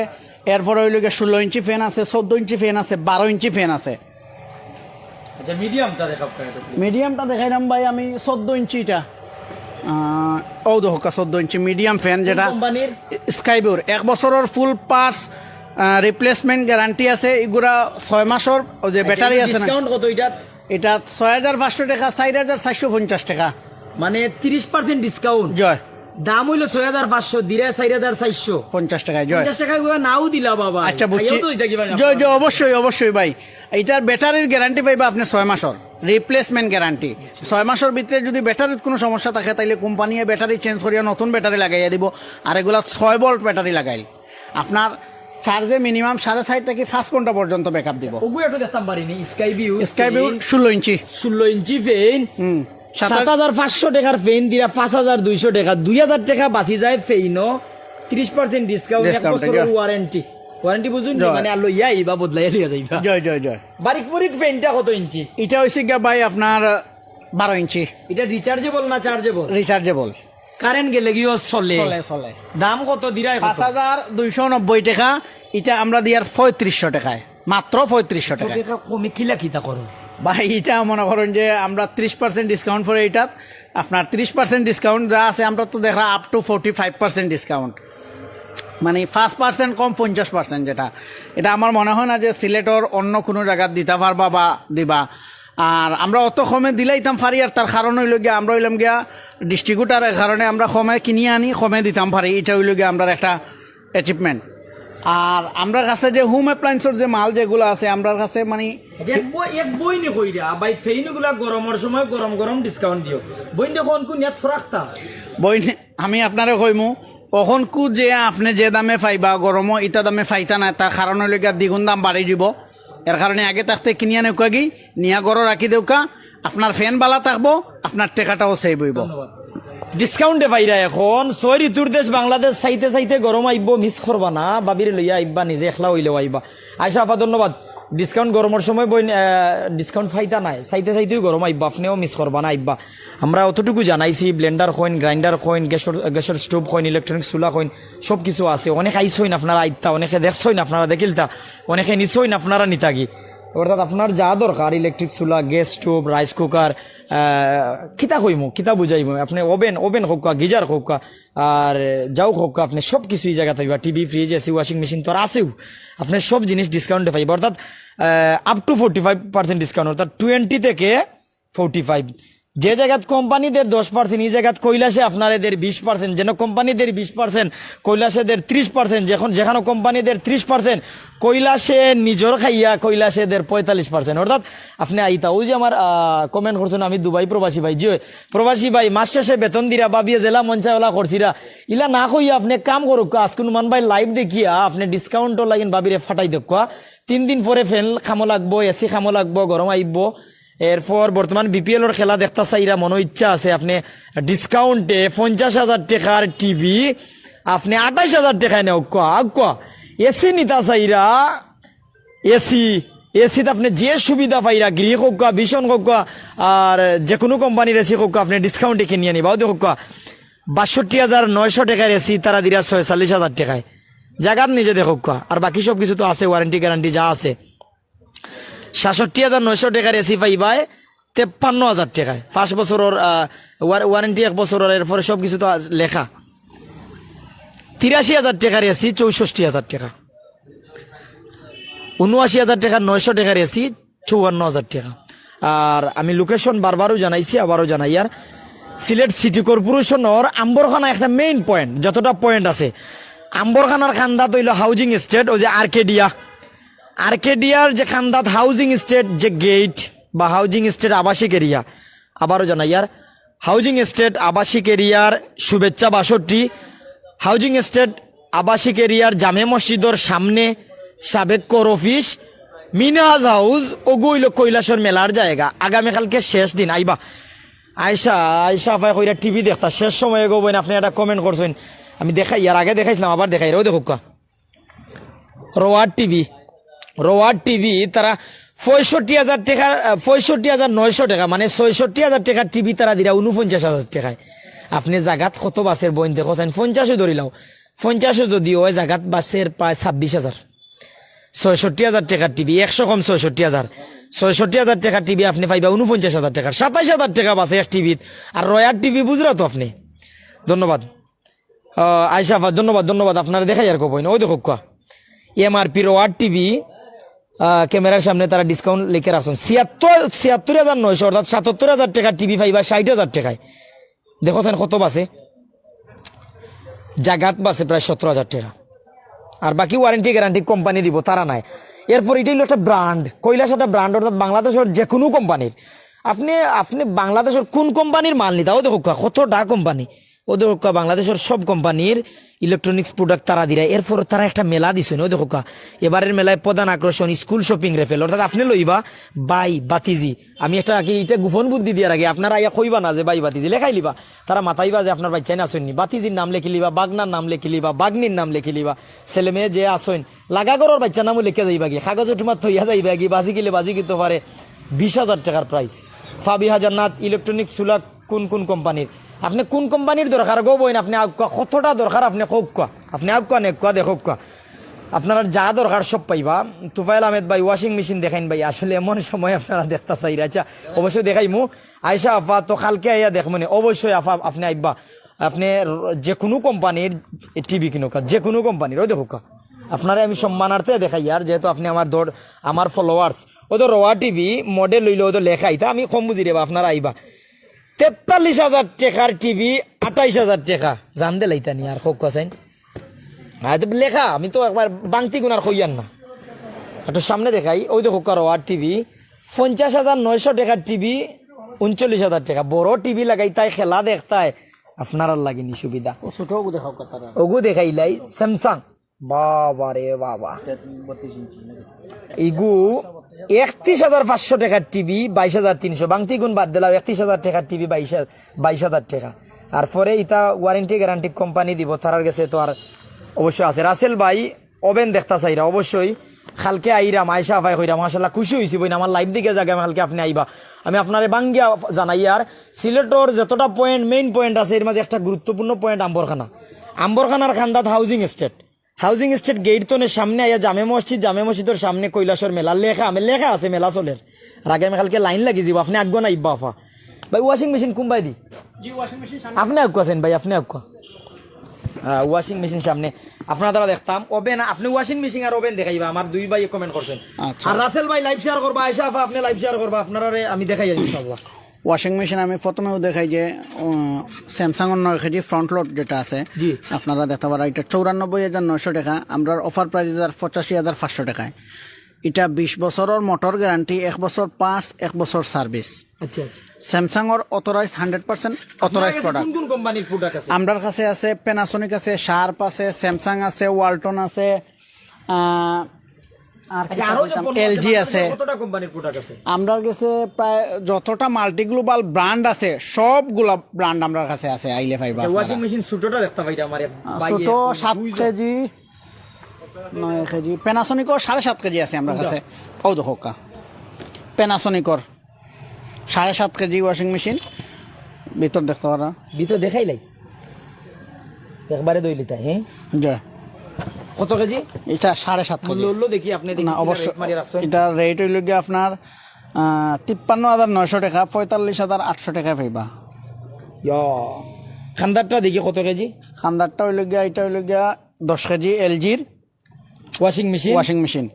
এরপরে হইল গিয়ে ষোলো ইঞ্চি ফ্যান আছে, চোদ্দ ইঞ্চি ফ্যান আছে, বারো ইঞ্চি ফ্যান আছে। আচ্ছা, মিডিয়ামটা দেখাও। মিডিয়ামটা দেখাইলাম ভাই আমি চোদ্দ ইঞ্চিটা। আহ, ও দেখো, চোদ্দ ইঞ্চি মিডিয়াম ফ্যান, যেটা কোম্পানির? স্কাইবিউর। এক বছরের ফুল পার্টস রিপ্লেসমেন্ট গ্যারান্টি আছে। এগুলা ছয় মাসের, ওই যে ব্যাটারি আছে না, ডিসকাউন্ট কত এটা? এটা ছয় হাজার পাঁচশো টাকা, চার হাজার চারশো পঞ্চাশ টাকা। মানে তিরিশ পার্সেন্ট ডিসকাউন্ট। জয়। দাম হইলো ছয় হাজার পাঁচশো, দিরা চার হাজার চারশো। পঞ্চাশ টাকায়, জয়। পঞ্চাশ টাকা করে নাও দিলা বাবা। আচ্ছা, বুঝছি। খাইয়াও তো দিতা কি ভাই? জয়, জয়, অবশ্যই, অবশ্যই ভাই। এটার ব্যাটারির গ্যারান্টি পাইবা আপনি ছয় মাসের, রিপ্লেসমেন্ট গ্যারান্টি। ছয় মাসের ভিতরে যদি ব্যাটারির কোনো সমস্যা থাকে, তাইলে কোম্পানিয়ে ব্যাটারি চেঞ্জ করিয়া নতুন ব্যাটারি লাগাইয়া দিব। আর এগুলা ছয় ভোল্ট ব্যাটারি লাগাইল, আপনার চার্জে মিনিমাম সাড়ে চার থেকে পাঁচ ঘন্টা পর্যন্ত ব্যাকআপ দিব। ওগু একটু দেখতাম পারিনি, স্কাইবিউ স্কাইবিউ ফ্যান। ষোলো ইঞ্চি। ষোলো ইঞ্চি ফ্যান। হুম। সাত হাজার পাঁচশো টাকার ফ্যান দিরা পাঁচ হাজার দুইশো টাকা, দুই হাজার টাকা বাঁচি যায় ফ্যানও। তিরিশ পার্সেন্ট ডিসকাউন্ট, এক বছরের ওয়ারেন্টি। ওয়ারেন্টি বুঝুন নি? মানে আর লইয়া আইবা, বদলাইয়া লইয়া যাইবা। জয়, জয়, জয়। বারিক বুরিক ফ্যানটা কত ইঞ্চি? এটা হইছে গিয়া ভাই আপনার বারো ইঞ্চি। এটা রিচার্জেবল না চার্জেবল? রিচার্জেবল। কারেন্ট গেলে গিয়েও চলে। চলে, চলে। দাম কত দিরা? পাঁচ হাজার দুইশো নব্বই টাকা। এটা আমরা দিয়ার পঁয়ত্রিশশো টাকায়, মাত্র পঁয়ত্রিশশো টাকায়। টাকা কমে কিলা কিতা করো? ভাই, এটা মনে করেন যে আমরা ত্রিশ পার্সেন্ট ডিসকাউন্ট পরে এটাত, আপনার ত্রিশ পার্সেন্ট ডিসকাউন্ট যা আছে, আমরা তো দেখরা up to forty five percent discount, মানে পাঁচ পার্সেন্ট কম পঞ্চাশ পার্সেন্ট, যেটা, এটা আমার মনে হয় না যে সিলেটর অন্য কোনো জায়গাত দিতা পারবা বা দিবা। আর আমরা অত কমে দিলাইতাম পারি, আর তার কারণ হইল গিয়া আমরা হইলাম গিয়া ডিস্ট্রিবিউটার, এর কারণে আমরা কমে কিনি আনি, কমে দিতাম পারি, এটা হইল গিয়া আমরার একটা অ্যাচিভমেন্ট। আর আমরার কাছে যে হোম অ্যাপ্লায়েন্সের যে মাল যেগুলো আছে, আমরার কাছে মানে যে এক বই, এক বই নি কইরা, ভাই, ফেইন গুলা গরমের সময় গরম গরম ডিসকাউন্ট দিও। বইন দেখো, কোন কোন ইয়াত রাখতা? বইন, আমি আপনারে কইমু, অখনকু যে আপনি যে দামে পাইবা গরমও, ইতা দামে পাইতা না, তার কারণ হইল গিয়া দ্বিগুণ দাম বাড়ি দিব। এর কারণে আগে থাকতে কিনিয়া নেউকা গি, নিয়া গরো রাখি দেউকা, আপনার ফ্যান বালা থাকবো, আপনার টেকাটাও সেভ হইব। ডিসকাউন্টে পাইরা এখন, ছয় ঋতুর দেশ বাংলাদেশ, চাইতে চাইতে গরম আইব, মিস করবা না, বাবিরে লইয়া আইবা, নিজে একলা হইলেও আইবা। আয়শা আপা, ধন্যবাদ। ডিসকাউন্ট গরমের সময় বই, আহ, ডিসকাউন্ট পাইতা নাই, চাইতে চাইতেও গরম আইবা, আপনিও মিস করবা না, আইবা। আমরা অতটুকু জানাইছি, ব্লেন্ডার কইন, গ্রাইন্ডার কইন, গ্যাসের, গ্যাসের স্টোভ কইন, ইলেকট্রনিক চুলা কইন, সব কিছু আছে। অনেক আইসইন আপনারা আইতা, অনেকে দেখছইন আপনারা দেখিলতা, অনেকে নিছইন আপনারা নিতাগি। অর্থাৎ আপনার যা দরকার, ইলেকট্রিক চুলা, গ্যাস স্টোভ, রাইস কুকার, আহ, কিতা কইমু, কিতা বুঝাইমু, আপনি ওভেন, ওভেন কউক্কা, গিজার কউক্কা, আর যাও কউক্কা, আপনি সব কিছু এই জায়গা থাকবা, TV, fridge, AC, washing machine তো আর আছেও, আপনি সব জিনিস ডিসকাউন্টে পাইবা। অর্থাৎ up to forty five percent discount, অর্থাৎ টোয়েন্টি থেকে ফোর্টি ফাইভ। যে জায়গাত কোম্পানি দের দশ পার্সেন্ট, এই জায়গাত কৈলাসে আপনারে দের বিশ পার্সেন্ট, যেন কোম্পানি দের বিশ পার্সেন্ট, কৈলাসে দের ত্রিশ পার্সেন্ট, যখন যেখানে কোম্পানি দের ত্রিশ পার্সেন্ট, কৈলাসে নিজর খাইয়া কৈলাসে দের পঁয়তাল্লিশ পার্সেন্ট। অর্থাৎ আপনি আইতা, ওই যে আমার, আহ, কমেন্ট করছেন, "আমি দুবাই প্রবাসী ভাই।" জি অয়, প্রবাসী ভাই, মাস শেষে বেতন দিরা, বাবিয়ে জেলা মঞ্চা ওলা করছিরা, ইলা না কইয়া আপনি কাম করুক্কা, আজকে নুমান ভাই লাইভ দেখিয়া আপনি ডিসকাউন্টও লাগিন বাবিরে ফাটাই দেউক্কা। তিন দিন পরে ফ্যান কামো লাগবো, এসি কামো লাগবো, গরম আইবো। এরপর বর্তমান বিপিএল ওর খেলা দেখতা চাইরা মনো ইচ্ছা আছে, আপনি ডিসকাউন্টে পঞ্চাশ হাজার টাকার টিভি আপনি আঠাইশ হাজার টাকায় নেউক্কা, আউক্কা। এসি নিতা চাইরা, এসি, এসিত আপনি যে সুবিধা পাইরা, গৃহ কউক্কা, ভীষণ কউক্কা, আর যে কোনো কোম্পানির এসি কউক্কা, আপনি ডিসকাউন্টে কিনিয়া নিবা। অউ দেখউক্কা, বাষট্টি হাজার নয়শো টাকার এসি তারা দিরা ছয়চল্লিশ হাজার টাকায়। জাগাত নিজে দেখউক্কা, আর বাকি সব কিছু তো আছে, ওয়ারেন্টি গ্যারান্টি যা আছে। সাতষট্টি হাজার নয়শো টাকার এসি পাইবায় তেপ্পান্ন হাজার টাকায়, পাঁচ বছরর, আহ, ওয়ার-, ওয়ারেন্টি এক বছরর, এরপরে সব কিছু তো আর লেখা। তিরাশি হাজার টাকার এসি চৌষট্টি হাজার টাকা, উনআশি হাজার টাকার নয়শো টাকার এসি চুয়ান্ন হাজার টাকা। আর আমি লোকেশন বারবারও জানাইছি, আবারও জানাইয়ার, সিলেট সিটি কর্পোরেশনর আম্বরখানা একটা মেইন পয়েন্ট, যতটা পয়েন্ট আছে, আম্বরখানার কান্দাত অইলো হাউজিং এস্টেট, ওই যে আর্কেডিয়া, আর্কেডিয়ার যে কান্দাত হাউজিং এস্টেট যে গেট বা হাউজিং এস্টেট আবাসিক এরিয়া, আবারও জানাইয়ার, হাউজিং এস্টেট আবাসিক এরিয়ার শুভেচ্ছা বাষট্টি, হাউজিং এস্টেট আবাসিক এরিয়ার জামে মসজিদর সামনে সাবেক কর অফিস, মিনহাজ হাউস, অগু অইলো কৈলাসর মেলার জায়গা। আগামীকালকে শেষ দিন, আইবা। আয়শা, আয়শা আফায় কইরা টিভি দেখতা, শেষ সময় গো বইন, আপনি একটা কমেন্ট করছেন, আমি দেখাইয়ার, আগে দেখাইছিলাম, আবার দেখাইয়ার, অউ দেখউক্কা। রোয়ার টিভি, রোয়ার টিভি তারা পঁয়ষট্টি হাজার টাকা, আহ, পঁয়ষট্টি হাজার নয়শো টাকা, মানে ছয়ষট্টি হাজার টাকার টিভি তারা দিরা উনপঞ্চাশ হাজার টাকায়। আপনে জাগাত কত বাঁচের বইন দেখো চাইন, পঞ্চাশও ধরিলাও, পঞ্চাশও যদি অয়, জাগাত বাঁচের প্রায় ছাব্বিশ হাজার। ছয়ষট্টি হাজার টাকার টিভি, একশো কম ছয়ষট্টি হাজার, ছয়ষট্টি হাজার টাকার টিভি আপনে পাইবা উনপঞ্চাশ হাজার টাকার, সাতাইশ হাজার টাকা বাঁচে এক টিভিত। আর রয়ার টিভি বুঝরা তো আপনে। ধন্যবাদ। আহ, আয়েশা আফা, ধন্যবাদ, ধন্যবাদ। আপনারে দেখাইয়ার কবইন, ওই দেখউক্কা, এমআরপি রোয়ার টিভি, আহ, ক্যামেরার সামনে তারা ডিসকাউন্ট লিখে রাখছইন। ছিয়াত্তর, ছিয়াত্তর হাজার নয়শো, অর্থাৎ সাতাত্তর হাজার টাকার টিভি পাইবা ষাইট হাজার টাকায়। দেখো চাইন কত বাঁচে, জাগাত বাঁচে প্রায় সতেরো হাজার টাকা। আর বাকি ওয়ারেন্টি গ্যারান্টি কোম্পানি দিব, তারা নাই। এরপর ইটা অইলো একটা ব্র্যান্ড, কৈলাস একটা ব্র্যান্ড, অর্থাৎ বাংলাদেশর যেকুনু কোম্পানির, আপনে, আপনে বাংলাদেশর কুন কোম্পানির মাল নিতা, ও দেখউক্কা, কতটা কোম্পানি, ও দেখউক্কা, বাংলাদেশর সব কোম্পানির ইলেকট্রনিক্স প্রোডাক্ট তারা দিরা। এরপর তারা একটা মেলা দিছইন, ও দেখউক্কা, এবারের মেলায় প্রধান আকর্ষণ স্কুল শপিং র্যাফেল, অর্থাৎ আপনে লইবা ভাই ভাতিজি। আমি একটা আগে ইটা গোপন বুদ্ধি দিয়ার আগে আপনারা আইয়া কইবা না যে ভাই ভাতিজি, লেখাই লিবা। তারা মাতাইবা যে আপনার বাইচ্চাইন আছইন নি, ভাতিজির নাম লেখি লিবা, ভাগনার নাম লেখি লিবা, ভাগনির নাম লেখি লিবা, ছেলে মেয়ে যে আছইন, লাগা ঘরর বাইচ্চার নামও লেখে যাইবা গি, কাগজে টুমাত থইয়া যাইবা গি, বাজি গেলে বাজি কিতো পারে বিশ হাজার টাকার প্রাইস। ফাবিহা জান্নাত ইলেকট্রনিক চুলা কুন কুন কোম্পানির, আপনে কুন কোম্পানির দরকার গো বইন, আপনে আউক্কা, কতটা দরকার আপনে কউক্কা, আপনে আউক্কা নেউক্কা দেখউক্কা, আপনারার যা দরকার সব পাইবা। তুফাইল আহমেদ ভাই, ওয়াশিং মেশিন দেখাইন ভাই, আসলে এমন সময় আপনারা দেখতা চাইরা। আচ্ছা, অবশ্যই দেখাইমু। আয়েশা আফা, তো কালকে আইয়া দেখমুনে, অবশ্যই আফা, আপনে আইবা, আপনে র-, যেকুনু কোম্পানির টিভি কিনউক্কা, যেকুনু কোম্পানির, ওই দেখউক্কা, আপনারে আমি সম্মানার্থে দেখাইয়ার, যেহেতু আপনে আমার দর-, আমার ফলোয়ার্স। ও তো রোয়া টিভি মডেল অইলো, ও তো লেখা, ইতা আমি কম বুঝি রে বা, আপনারা আইবা। তেতাল্লিশ হাজার টাকার টিভি, আটাইশ হাজার টাকা। জান দে লাইতা নি আর কউক্কা চাইন। আর তো লেখা, আমি তো একবার বাংতি গুনার কইয়ার না। একটু সামনে দেখাই, ওই দেখউক্কা রোয়ার টিভি, পঞ্চাশ হাজার নয়শো টাকার টিভি, উনচল্লিশ হাজার টাকা। বড় টিভি লাগাইতায়, খেলা দেখতায়, আপনারার লাগি নি সুবিধা। ও ছোট ওগু দেখাউক্কা তারা। ওগু দেখাইলাই, স্যামসাং। বাবা রে বাবা। ইগু একত্রিশ হাজার পাঁচশো টাকার টিভি, বাইশ হাজার তিনশো। বাংতি গুন বাদ দিলাও, একত্রিশ হাজার টাকার টিভি, বাইশ হাজার, বাইশ হাজার টাকা। আর পরে ইতা ওয়ারেন্টি গ্যারান্টি কোম্পানি দিব, তারার গেছে তো আর অবশ্য আছে। রাসেল ভাই, ওভেন দেখতা চাইরা, অবশ্যই কালকে আইরাম, আয়েশা আফায় কইরা, মাশাআল্লাহ, খুশি অইছি বইন, আমার লাইভ দিকে জাগা, আমি কালকে আপনে আইবা। আমি আপনারে বাঙ্গিয়া জানাইয়ার, সিলেটর যতটা পয়েন্ট, মেইন পয়েন্ট আছে, এর মাঝে একটা গুরুত্বপূর্ণ পয়েন্ট আম্বরখানা। আম্বরখানার কান্দাত housing estate, housing estate gate তনে সামনে আইয়া জামে মসজিদ, জামে মসজিদর সামনে কৈলাসর মেলা লেখা, আমি লেখা আছে মেলা চলের। আর আগামী কালকে লাইন লাগি যাইবো, আপনে আগুয়ান আইবা আফা। ভাই, ওয়াশিং মেশিন কুনবায়দি? জি, ওয়াশিং মেশিন সামনে। আপনে আউক্কা চাইন ভাই, আপনে আউক্কা। আহ, ওয়াশিং মেশিন সামনে। আপনারা তারা দেখতাম, ওভেন, আপনে ওয়াশিং মেশিন আর ওভেন দেখাইবা, আমার দুই ভাইয়ে কমেন্ট করছইন। আচ্ছা। আর রাসেল ভাই লাইভ শেয়ার করবা, আয়েশা আফা আপনে লাইভ শেয়ার করবা, আপনারারে আমি দেখাই ইনশাআল্লাহ। ওয়াশিং মেশিন আমি প্রথমেউ দেখাই যে, উম, স্যামসাংর নয় কেজি ফ্রন্ট লোড যেটা আছে, জি। আপনারা দেখতা পারা, ইটা চৌরানব্বই হাজার নয়শো টাকা, আমরার অফার প্রাইস আছে পঁচাশি হাজার পাঁচশো টাকায়। ইটা বিশ বছরর মোটর গ্যারান্টি, এক বছর পার্টস, এক বছর সার্ভিস। আচ্ছা, আচ্ছা। স্যামসাংর authorised, hundred percent authorised product. কোন কোন কোম্পানির প্রোডাক্ট আছে? আমরার কাছে আছে Panasonic আছে, Sharp আছে, স্যামসাং আছে, ওয়ালটন আছে, আহ, আর কি আচ্ছা, আরো যে পণ্য আছে, এলজি আছে। কতটা কোম্পানির প্রোডাক্ট আছে? আমরার গেছে প্রায় যতটা মাল্টি গ্লোবাল ব্র্যান্ড আছে, সবগুলা ব্র্যান্ড আমরার কাছে আছে, আইলে পাইবা আচ্ছা, আপনারা। ওয়াশিং মেশিন ছোটটা দেখতা পাইরা আমার এক আহ, ভাইয়ে ছোট সাত কেজি, নয় কেজি, Panasonicর সাড়ে সাত কেজি আছে আমরার কাছে। ও দেখউক্কা, Panasonicর সাড়ে সাত কেজি ওয়াশিং মেশিন, ভিতর দেখতা পারা। ভিতর দেখাইলাই। একবারে দুই লিটার, হ্যাঁ? জি। কত কেজি? ইটা সাড়ে সাত কেজি। মূল্য উল্লো দেখি, আপনে দেখি না, কিলা অবশ্য রেট মারি রাখছইন। ইটার রেট অইলো গিয়া আপনার, আহ, তিপ্পান্ন হাজার নয়শো টাকা, পঁয়তাল্লিশ হাজার আটশো টাকা পাইবা। ইয়া। কান্দারটা দেখি কত কেজি? কান্দারটা অইলো গিয়া, ইটা অইলো গিয়া দশ কেজি এলজির ওয়াশিং মেশিন? Washing machine.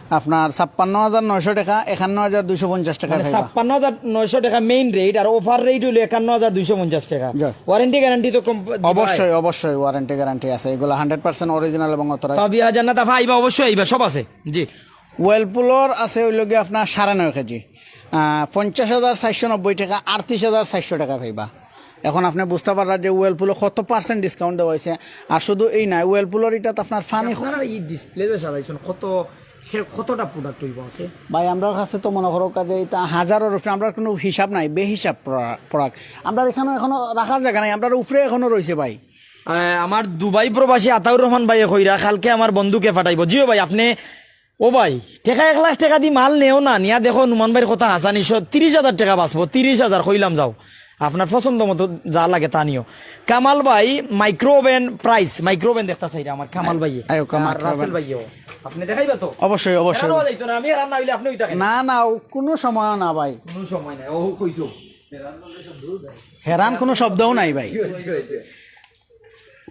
আপনার ছাপ্পান্ন হাজার নয়শো টাকা, একান্ন হাজার দুইশো পঞ্চাশ টাকা মানে পাইবা। ছাপ্পান্ন হাজার নয়শো টাকা মেইন রেট, আর অফার রেট অইলো একান্ন হাজার দুইশো পঞ্চাশ টাকা। জি। ওয়ারেন্টি গ্যারান্টি তো কম দিবা? অবশ্যই, অবশ্যই ওয়ারেন্টি গ্যারান্টি আছে। এগুলা হান্ড্রেড পার্সেন্ট অরিজিনাল এবং অথরাইজ। ফাবিহা জান্নাত আফা আইবা, অবশ্যই আইবা, সব আছে। জি। ওয়েলপুলর আছে অইলো গিয়া আপনার সাড়ে নয় কেজি, আহ, পঞ্চাশ হাজার চারশো নব্বই টাকা, আটত্রিশ হাজার চারশো টাকা পাইবা। এখন আপনে বুঝতা পাররা যে ওয়েলপুলো কত পার্সেন্ট ডিসকাউন্ট দেওয়া অইছে। আর শুধু এই নায়, ওয়েলপুলর ইটাত আপনার ফানি আপনারা এই ডিসপ্লে যে সাজাইছইন, কত, সে কতটা প্রোডাক্ট অইবো আছে? ভাই, আমরার কাছে তো মনে করউক্কা যে ইটা হাজারর উপরে, আমরার কুনু হিসাব নাই, বেহিসাব প্রোডা-, প্রোডাক্ট। আমরার এখানো এখনো রাখার জাগা নাই, আমরার উপরে এখনো রইছে ভাই। আহ, আমার দুবাই প্রবাসী আতাউর রহমান ভাইয়ে কইরা কালকে আমার বন্ধুকে পাঠাইবো। জিও ভাই, আপনে, ও ভাই, টেকা এক লাখ টেকা দি মাল নেও না, নিয়া দেখো নুমান ভাইর কথা হাসানি, স-, তিরিশ হাজার টেকা বাঁচবো, তিরিশ হাজার কইলাম যাও, আপনার পছন্দ মতো যা লাগে তা নিও। কামাল ভাই, micro oven price, micro oven দেখতা চাইরা আমার কামাল ভাইয়ে। আয়ো, কামাল আর মাইক্রো রাসেল ওভেন। ভাইয়েও। আপনে দেখাইবা তো? অবশ্যই, অবশ্যই। হেরান হওয়া যাইতো না, আমি হেরান না হইলে আপনে হইতা কেনে? না, না, ও কোনো সময় না ভাই। কোনো সময় নাই, ও কইছো। হেরান কোনো শব্দও নাই ভাই। জি, জি, জি।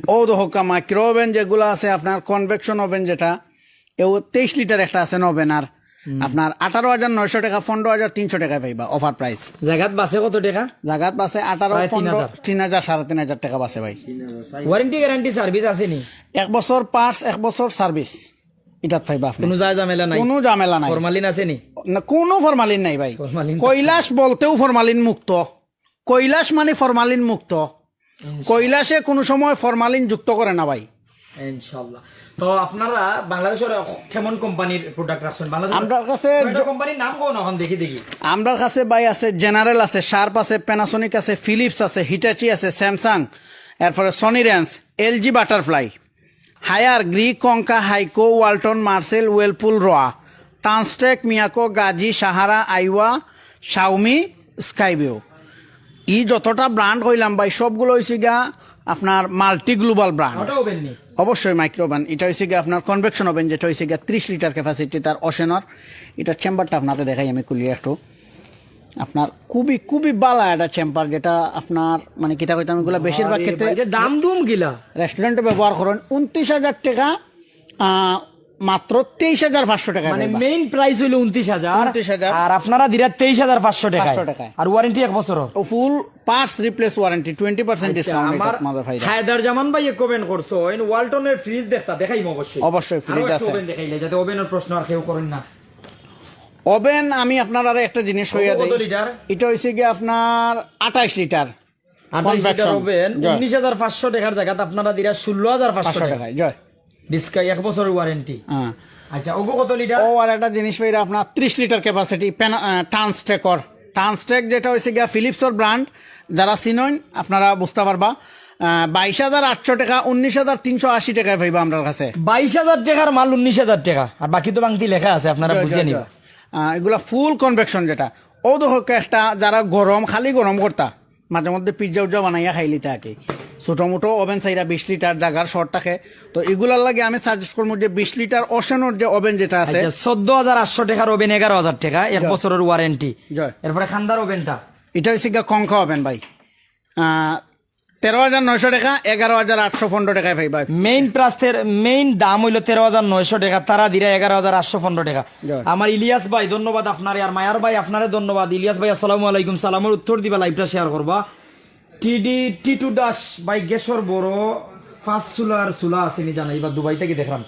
ও তো হক্কা মাইক্রো ওভেন যেগুলা আছে, আপনার কনভেকশন ওভেন যেটা, এও তেইশ লিটার একটা আছে না ওভেন, আর আপনার আঠারো হাজার নয়শো টেকা, পনেরো হাজার তিনশো টেকায় পাইবা অফার প্রাইস। জাগাত বাঁচে কত টেকা? জাগাত বাঁচে আঠারো, প্রায় তিন হাজার। পনেরো, তিন হাজার, সাড়ে তিন হাজার টেকা বাঁচে ভাই। ওয়ারেন্টি গ্যারান্টি সার্ভিস আছে নি? এক বছর পার্টস, এক বছর সার্ভিস, ইটাত পাইবা আপনে। কোনো যায় ঝামেলা নাই? কোনো ঝামেলা নাই। ফরমালিন আছে নি? না, কোনো ফরমালিন নাই ভাই। ফরমালিন তো কৈলাস বলতেও ফরমালিন মুক্ত। কৈলাস মানে ফরমালিন মুক্ত। ইনশাআল্লাহ। কৈলাসে কোনো সময় ফরমালিন যুক্ত করে না ভাই। ইনশাআল্লাহ। তো আপনারা বাংলাদেশের কেমন কোম্পানির প্রোডাক্ট রাখছেন? বাংলাদেশের আমরার কাছে কয়টা জ- কোম্পানির নাম কোন এখন দেখি দেখি। আমরার কাছে ভাই আছে, জেনারেল আছে, শার্প আছে, প্যানাসোনিক আছে, ফিলিপস আছে, হিটাচি আছে, স্যামসাং, এরপরে Sony Rangs, LG Butterfly, Haier, Gree, Konka, Haiko, Walton, Marcel, Whirlpool, Rowa, Transtec, Miyako, Gazi, Sahara, Aiwa, Xiaomi, Skyview. ই যতটা ব্র্যান্ড কইলাম ভাই, সবগুলো হইছে গিয়া আপনার মাল্টি গ্লোবাল ব্র্যান্ড। ওটা ওভেন নি? অবশ্যই মাইক্রো ওভেন। এটা হইছে গিয়া আপনার কনভেকশন ওভেন, যেটা হইছে গিয়া ত্রিশ লিটার ক্যাপাসিটি তার ওশানর। এটা চেম্বারটা আপনাকে দেখাই আমি খুলিয়া একটু। আপনার খুবই, খুবই বালা একটা চেম্বার, যেটা আপনার মানে কিতা কইতাম, এগুলা বেশিরভাগ আরে ক্ষেত্রে ভাই, এটা দাম দুম গিলা। রেস্টুরেন্টে ব্যবহার করেন। উনত্রিশ হাজার টেকা, আহ, মাত্র তেইশ হাজার পাঁচশো টাকা মানে পাইবা। মেইন প্রাইস হইলো উনত্রিশ হাজার, উনত্রিশ হাজার। আর আপনারা দিরা তেইশ হাজার পাঁচশো টাকায়। পাঁচশো টাকায়। আর ওয়ারেন্টি এক বছর। ও full parts replace warranty, twenty percent আচ্ছা, ডিসকাউন্ট আমার মাঝে পাইবা। হায়দার জামান ভাই কমেন্ট করছো, ওয়ালটনের ফ্রিজ দেখতা দেখাইমু অবশ্যই। অবশ্যই আরো ফ্রিজ একটা আছে। ওভেন দেখাইলে যাতে ওভেনের প্রশ্ন আর কেউ করেন না। ওভেন আমি আপনার আরো একটা জিনিস হইয়া ওভেন কত দেই। লিটার? এটা হইছে কি আপনার আঠাইশ লিটার। আঠাইশ লিটার কনভেকশন। ওভেন, জয়। উনিশ হাজার পাঁচশো টাকার জাগাত আপনারা দিরা ষোলো হাজার পাঁচশো পাঁচশো টাকা। টাকায়, জয়। ডিসকা এক বছরের ওয়ারেন্টি। হ্যাঁ। আচ্ছা, ওগো কত লিটার? ও আর একটা জিনিস ভাইরা আপনার ত্রিশ লিটার ক্যাপাসিটি, প্যান-, আহ, টানস্টেকর। টানস্টেক যেটা হইছে গিয়া ফিলিপসর ব্র্যান্ড, যারা চিনইন আপনারা বুঝতে পারবা। আহ, বাইশ হাজার আটশো টাকা, উনিশ হাজার তিনশো আশি টাকায় পাইবা আমরার কাছে। বাইশ হাজার টাকার মাল উনিশ হাজার টাকা, আর বাকি তো বাংতি লেখা আছে, আপনারা জয়, বুঝে জয়, নিবা। জয়। আহ, এগুলা ফুল কনভেকশন যেটা। ও দেখো একটা যারা গরম, খালি গরম করতা, মাঝে মধ্যে পিৎজা উজ্জা বানাইয়া খাইলিতা আর কি। ছোট মোটো ওভেন চাইরা বিশ লিটার জাগার শর্ট থাকে, তো এগুলার লাগি আমি সাজেস্ট করবো যে বিশ লিটার ওশানর যে ওভেন যেটা আছে। আচ্ছা, চোদ্দ হাজার আটশো টাকার ওভেন, এগারো হাজার টাকা, এক জয়। বছরের ওয়ারেন্টি। জয়। এরপরে খান্দার ওভেনটা? এটা হইছে গিয়া কঙ্কা ওভেন ভাই। আহ, তেরো হাজার নয়শো টাকা, এগারো হাজার আটশো পনেরো টাকায় পাইবা। মেইন প্রাইসের মেইন দাম হইলো তেরো হাজার নয়শো টাকা, তারা দিরা এগারো হাজার আটশো পনেরো টাকা। জয়। আমার ইলিয়াস ভাই ধন্যবাদ আপনারে, আর মায়ার ভাই আপনারে ধন্যবাদ। ইলিয়াস ভাই আসসালামু আলাইকুম, সালামের উত্তর দিবা, লাইভটা শেয়ার করবা। টিডি টি টু ডাশ ভাই, গ্যাসর বড় পাঁচ চুলার চুলা আছে নি জানাই বা দুবাই থেকে দেখলাম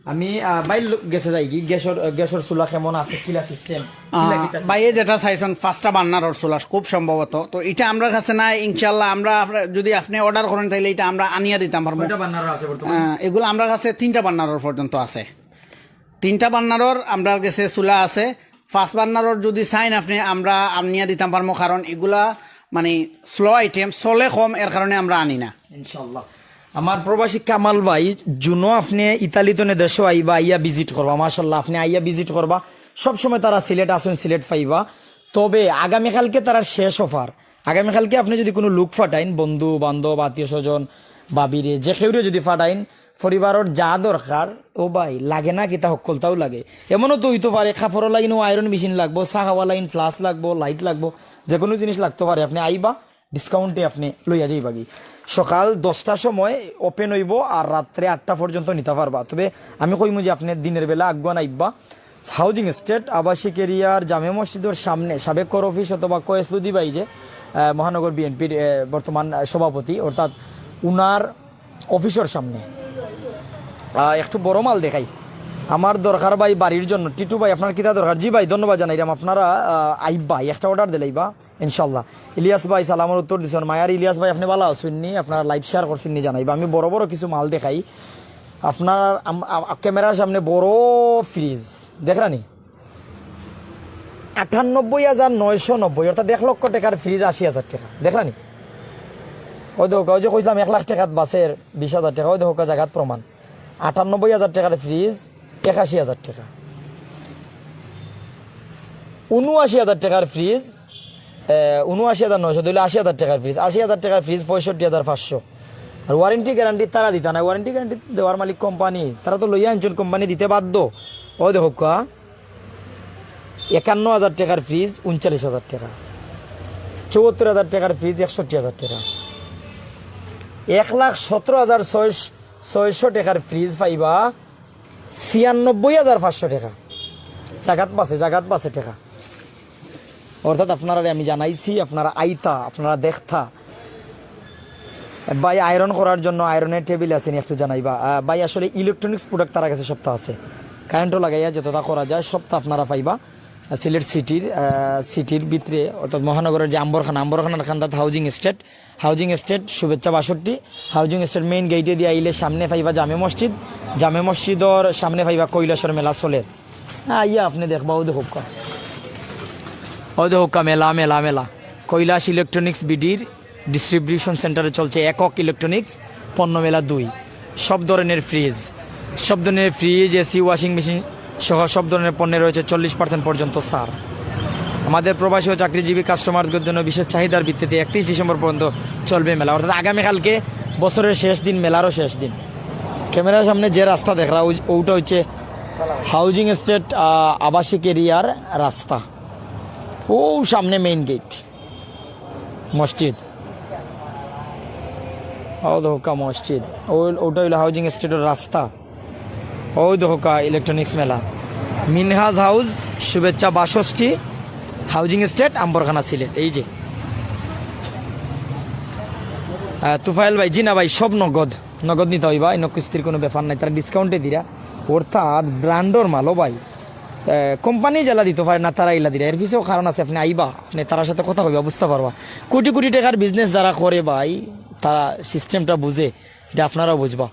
আমি, আহ, ভাই লো-, গেছে যাই কি গ্যাসর, গ্যাসর চুলা কেমন আছে, কিলা সিস্টেম? আহ, ভাইয়ে যেটা চাইছেন পাঁচটা বার্নারর চুলা খুব সম্ভবত, তো এটা আমরার কাছে নাই। ইনশাল্লাহ আমরা আপনার, যদি আপনি অর্ডার করেন তাহলে এটা আমরা আনিয়া দিতাম পারবো। কয়টা বার্নার আছে বর্তমানে? আহ, এগুলা আমরার কাছে তিনটা বার্নারর পর্যন্ত আছে। তিনটা বার্নারর আমরার গেছে চুলা আছে। পাঁচ বার্নারর যদি চাইন আপনি, আমরা আনিয়া দিতাম পারবো, কারণ এগুলা মানে স্লো আইটেম, চলে কম, এর কারণে আমরা আনি না। ইনশাল্লাহ। আমার প্রবাসী কামাল ভাই, জুনো আপনি ইতালি তনে দেশো আইবা, আইয়া ভিজিট করবা। মাশাল্লাহ, আপনি আইয়া ভিজিট করবা। সবসময় তারা সিলেট আসুন, সিলেট পাইবা। তবে আগামীকালকে তারা শেষ অফার। আগামীকালকে আপনি যদি কোনো লোক ফাটাইন, বন্ধু বান্ধব, আত্মীয় স্বজন, ভাবিরে, যে কেউরে যদি ফাটাইন, পরিবারর যা দরকার, ও ভাই, লাগে না কিতা, হক্কলতাও লাগে। এমনও তো হইতো পারে, কাপড় লাইনও আয়রন মেশিন লাগবো, চা খাওয়া লাইন ফ্লাস্ক লাগবো, লাইট লাগবো, যে কোনো জিনিস লাগতে পারে। আপনি আইবা, ডিসকাউন্টে আপনি লইয়া যাইবাগি। সকাল দশটার সময় ওপেন হইবো আর রাত্রে আটটা পর্যন্ত নিতে পারবা। তবে আমি কইমু যে আপনি দিনের বেলা আগুয়ান আইবা। হাউজিং এস্টেট, আবাসিক এরিয়ার জামে মসজিদের সামনে সাবেক কর অফিস অথবা কয়েস লুদি ভাই যে, আহ, মহানগর বিএনপির, আহ, বর্তমান, আহ, সভাপতি, অর্থাৎ উনার অফিসের সামনে। আহ, একটু বড় মাল দেখাই। আমার দরকার ভাই বাড়ির জন্য। টিটু ভাই, আপনার কিতা দরকার? জি ভাই, ধন্যবাদ জানাইলাম। আপনারা, আহ, আইবা, একটা অর্ডার দিলাইবা, ইনশাল্লাহ। ইলিয়াস ভাই সালামের উত্তর দিছেন। মায়ার ইলিয়াস ভাই, আপনি ভালো আছেন নি? আপনারা লাইভ শেয়ার করছেন নি জানাইবা। আমি বড় বড় কিছু মাল দেখাই। আপনার আম-, আ-, ক্যামেরার সামনে বড় ফ্রিজ, দেখরানি? আটানব্বই হাজার নয়শো নব্বই, অর্থাৎ এক লক্ষ টাকার ফ্রিজ আশি হাজার টাকা। দেখরানি? ওই দেখো, ওই যে কইছিলাম এক লাখ টেকাত বাঁচের বিশ হাজার টেকা, ওই দেখো জাগাত প্রমাণ। আটানব্বই হাজার টেকার ফ্রিজ, একাশি হাজার টেকা। উনআশি হাজার টেকার ফ্রিজ, এ, উনআশি হাজার নয়শো, তাইলে আশি হাজার টেকার ফ্রিজ, আশি হাজার টেকার ফ্রিজ পঁয়ষট্টি হাজার পাঁচশো। আর ওয়ারেন্টি গ্যারান্টি তারা দিতা না, ওয়ারেন্টি গ্যারান্টি দেওয়ার মালিক কোম্পানি, তারা তো লইয়া আনছইন, কোম্পানি দিতে বাধ্য। ওই দেখো কা, একান্ন হাজার টেকার ফ্রিজ উনচল্লিশ হাজার টেকা, চুয়াত্তর হাজার টেকার ফ্রিজ একষট্টি হাজার টেকা, এক লাখ সতেরো হাজার ছয়শ ছয়শো টেকার ফ্রিজ পাইবা ছিয়ানব্বই হাজার পাঁচশো টেকা। জাগাত বাঁচে, জাগাত বাঁচে টেকা। অর্থাৎ আপনারারে আমি জানাইছি, আপনারা আইতা, আপনারা দেখতা। ভাই, আয়রন করার জন্য আয়রনের টেবিল আছে নি, একটু জানাইবা। আহ, ভাই, আসলে ইলেকট্রনিক্স প্রোডাক্ট তারা কাছে সবতা আছে। কারেন্টও লাগাইয়া যতটা করা যায় সবতা আপনারা পাইবা। আহ, সিলেট সিটির, আহ, সিটির ভিতরে, অর্থাৎ মহানগরের যে আম্বরখানা, আম্বরখানার কান্দাত হাউজিং এস্টেট, হাউজিং এস্টেট শুভেচ্ছা বাষট্টি, হাউজিং এস্টেট মেইন গেইটে দিয়া আইলে সামনে পাইবা জামে মসজিদ, জামে মসজিদর সামনে পাইবা কৈলাসর মেলা চলের। আইয়া আপনে দেখবা, ওই দেখো কা, ওই দেখো কা, মেলা, মেলা, মেলা। কৈলাস ইলেকট্রনিক্স বিডির ডিস্ট্রিবিউশন সেন্টারে চলছে একক ইলেকট্রনিক্স পণ্য মেলা দুই। সব ধরনের ফ্রিজ, সব ধরনের ফ্রিজ, এসি, ওয়াশিং মেশিন সহ সব ধরনের পণ্যে রয়েছে চল্লিশ পার্সেন্ট পর্যন্ত ছাড়। আমাদের প্রবাসী ও চাকরিজীবী কাস্টমারদের জন্য বিশেষ চাহিদার ভিত্তিতে একত্রিশ ডিসেম্বর পর্যন্ত চলবে মেলা, অর্থাৎ আগামীকালকে বছরের শেষ দিন, মেলারও শেষ দিন। ক্যামেরার সামনে যে রাস্তা দেখরা, ওই, ওটা হচ্ছে হাউজিং এস্টেট, আহ, আবাসিক এরিয়ার রাস্তা। ও সামনে মেইন গেট, মসজিদ। ও দেখো কা মসজিদ, ও, ওটা হইলো হাউজিং এস্টেটের রাস্তা। ওই দেখো কা ইলেকট্রনিক্স মেলা, মিনহাজ হাউস, শুভেচ্ছা বাষট্টি, হাউজিং এস্টেট, আম্বরখানা, সিলেট। এই যে, আহ, তুফাইল ভাই, জি না ভাই, সব নগদ, নগদ নিতা অইবা, ইনো কিস্তির কোনো ব্যাপার নাই, তারা ডিসকাউন্টে দিরা, অর্থাৎ ব্র্যান্ডর মালও ভাই। আহ, কোম্পানি যেলা দিতো পারে না, তারা ইলা দিরা, এর পিছেও কারণ আছে। আপনে আইবা, আপনে তারার সাথে কথা কইবা, বুঝতা পারবা। কোটি কোটি টেকার বিজনেস যারা করে ভাই, তারা সিস্টেমটা বুঝে, ইটা আপনারাও বুঝবা।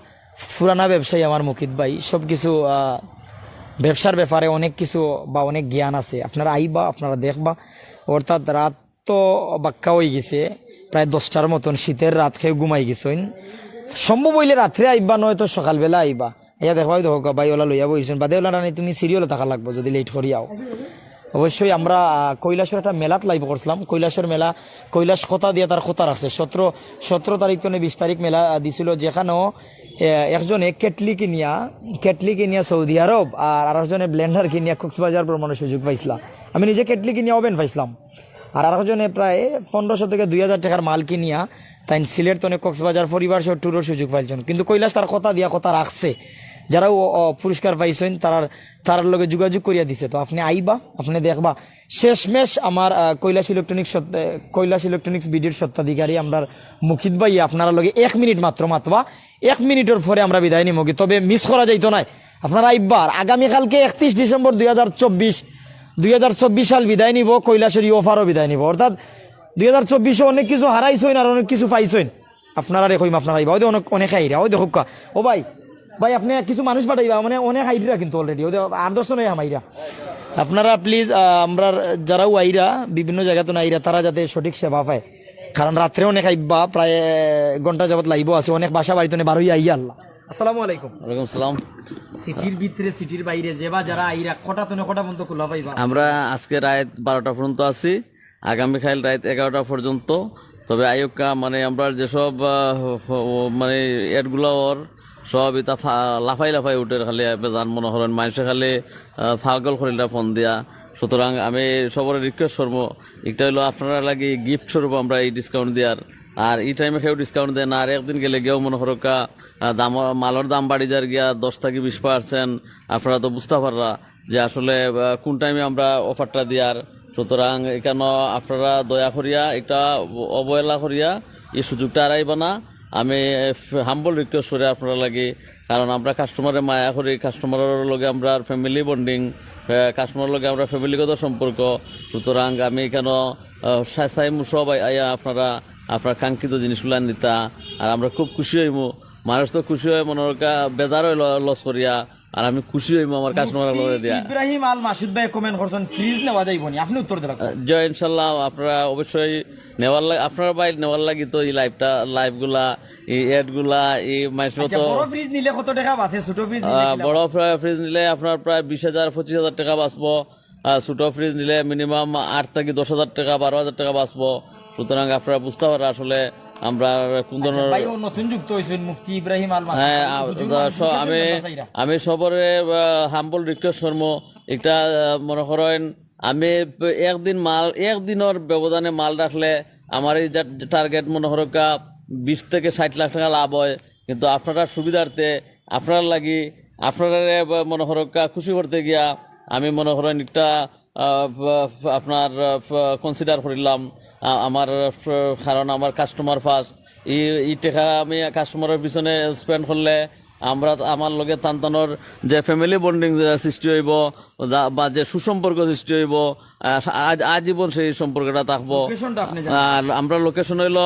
পুরানা ব্যবসায়ী আমার মুকিত ভাই, সব কিছু, আহ, ব্যবসার ব্যাপারে অনেক কিছু বা অনেক জ্ঞান আছে। আপনারা আইবা, আপনারা দেখবা, অর্থাৎ রাত তো বাক্কা অইগেছে, প্রায় দশটার মতন, শীতের রাত, কেউ ঘুমাই গেছইন। সম্ভব অইলে রাত্রে আইবা, নয়তো সকালবেলা আইবা। ইয়া দেখবা, ওই দেখো ভাই, ওলা লইয়া বইছইন, বাদে ওলা রানি তুমি সিরিয়ালো থাকা লাগবো যদি লেট করি আও। অবশ্যই আমরা, আহ, কৈলাসর একটা মেলাত লাইভ করছিলাম। কৈলাসর মেলা, কৈলাস কথা দিয়া তার কথা রাখছে। সতেরো, সতেরো তারিখ তনে বিশ তারিখ মেলা, আহ, দিছিল, যেখানেও, আহ, একজনে কেটলি কিনিয়া, কেটলি কিনিয়া সৌদি আরব, আর আরেকজনে ব্লেন্ডার কিনিয়া কক্সবাজার ভ্রমণের সুযোগ পাইছিলা। আমি নিজে কেটলি কিনিয়া ওভেন পাইছিলাম। আর আরেকজনে প্রায় পনেরোশো থেকে দুই হাজার টেকার মাল কিনিয়া তাইন সিলেট তনে কক্সবাজার পরিবার সহ ট্যুরর সুযোগ পাইছইন। কিন্তু কৈলাস তার কথা দিয়া কথা রাখছে, যারা ও, ও পুরস্কার পাইছইন তারার, তারার লগে যোগাযোগ করিয়া দিছে। তো আপনে আইবা, আপনে দেখবা, শেষমেশ আমার, আহ, কৈলাস ইলেকট্রনিক্স সত্ত-, আহ, কৈলাস ইলেকট্রনিক্স বিডির স্বত্বাধিকারী আমরার মুকিত ভাই আপনারার লগে এক মিনিট মাত্র মাতবা, এক মিনিটর পরে আমরা বিদায় নিমুগি। তবে মিস করা যাইতো নায়, আপনারা আইবা। আগামীকালকে একত্রিশ ডিসেম্বর দুই হাজার চব্বিশ, দুই হাজার চব্বিশ সাল বিদায় নিবো, কৈলাসর ই অফারও বিদায় নিবো। অর্থাৎ দুই হাজার চব্বিশে অনেক কিছু হারাইছইন আর অনেক কিছু পাইছইন। আপনারারে কইমু, আপনারা আইবা। ওই যে অনেক, অনেক আইরা, ওই দেখো কা। ও ভাই, ভাই, আপনে কিছু মানুষ পাঠাইবা, মানে অনেক আইরা কিন্তু already, ওই যে আট দশ জন হামাইরা। আপনারা please, আহ, আমরার যারা আইরা, বিভিন্ন জাগা তনে আইরা, তারা যাতে সঠিক সেবা পায়। কারণ রাত্রে অনেক আইবা, প্রায়, আহ, ঘন্টা যাবত লাইভও আছে, অনেক বাসা বাড়ি তনে বারোই আইয়া আল্লাহ। আসসালামু আলাইকুম। ওয়ালাইকুম সালাম। সিটির ভিতরে, সিটির বাইরে, যেবা যারা আইরা, কটা তনে কটা পর্যন্ত খোলা পাইবা? আমরা আজকে রাত বারোটা পর্যন্ত আছি, আগামীকাল রাত এগারোটা পর্যন্ত। তবে আইউক্কা, মানে, আমরা যেসব, আহ, ও, মানে, এডগুলা ওর সব ইতা ফা-, লাফাই লাফাই উঠের, খালি আপনি জান মনে করেন, মানুষে খালি, আহ, পাগল করিলা ফোন দিয়া। সুতরাং আমি সবরে রিকোয়েস্ট করবো, একটা হইলো আপনারা লাগি গিফট স্বরূপ আমরা এই ডিসকাউন্ট দিয়ার, আর এই টাইমে কেউ ডিসকাউন্ট দেয় না, আর একদিন গেলে গিয়েও মনে করো কা, আহ, দাম, মালর দাম বাড়ি যার গিয়া দশ থাকি বিশ পার্সেন্ট, আপনারা তো বুঝতে পাররা যে আসলে, আহ, কোন টাইমে আমরা অফারটা দিয়ার। সুতরাং এখানে আপনারা দয়া করিয়া, একটা অবহেলা করিয়া এই সুযোগটা আড়াইবা না। আমি হাম্বল রিকোয়েস্ট করি আপনারা লাগি, কারণ আমরা কাস্টমারে মায়া করি, কাস্টমারের লগে আমরা ফ্যামিলি বন্ডিং, কাস্টমারের লগে আমরা ফ্যামিলিগত সম্পর্ক। সুতরাং আমি এখানে, আহ, সা-, চাইমু সব আই-, আইয়া আপনারা আপনার কাঙ্ক্ষিত জিনিসগুলা নিতা, আর আমরা খুব খুশি হইমু। মানুষ তো খুশি হয়, মনে হয় কা-, বেজার হয় ল-, লস করিয়া, আর আমি খুশি অইমু আমার কাস্টমার অকলরে দিয়া। ইব্রাহিম আল মাসুদ ভাই কমেন্ট করছইন, ফ্রিজ নেওয়া যাইবো নি? আপনি উত্তর দেন। জি, ইনশাল্লাহ, আপনারা অবশ্যই নেওয়ার লাগি, আপনারা ভাই নেওয়ার লাগি তো এই লাইভটা, লাইভগুলা, এই অ্যাডগুলা, এই মাইসব আচ্ছা, তো বড় ফ্রিজ নিলে কত টাকা বাঁচে? ছোট ফ্রিজ নিলে আহ, কি লাভ? বড় ফ্রি- ফ্রিজ নিলে আপনার প্রায় বিশ হাজার, পঁচিশ হাজার টাকা বাঁচবো। আহ, ছোট ফ্রিজ নিলে মিনিমাম আট থাকি দশ হাজার টাকা, বারো হাজার টাকা বাঁচবো। সুতরাং আপনারা বুঝতে পাররা আসলে আমরা কোন আচ্ছা, ধরনের ভাই, ও নতুন যুক্ত হইছেন, মুফতি ইব্রাহিম আল মাসুদ। হ্যাঁ, আমি আ- হুজুর যা- মানুষ, স- আমি হুজুর চাইরা। আমি সবরে হাম্বল রিকোয়েস্ট করবো, একটা আহ, মনে করেন আমি একদিন মাল, একদিনর ব্যবধানে মাল রাখলে আমার এই যে টার্গেট মনে করুক্কা বিশ থেকে ষাট লাখ টাকা লাভ হয়, কিন্তু আপনারা সুবিধার্থে আপনার লাগি আপনারা মনে করুক্কা খুশি করতে গিয়া আমি মনে করেন একটা আহ, আপনার কনসিডার করিলাম আহ, আমার আহ, কারণ আমার কাস্টমার ফার্স্ট। এই এই টাকা আমি কাস্টমারের পিছনে স্পেন্ড করলে আমরা আমার লগে তানতানোর যে ফ্যামিলি বন্ডিং সৃষ্টি হইব বা যে সুসম্পর্ক সৃষ্টি হইব, আহ, আজ আজীবন সেই সম্পর্কটা থাকবো। লোকেশনটা আপনি জানেন। আর আমরা লোকেশন হইল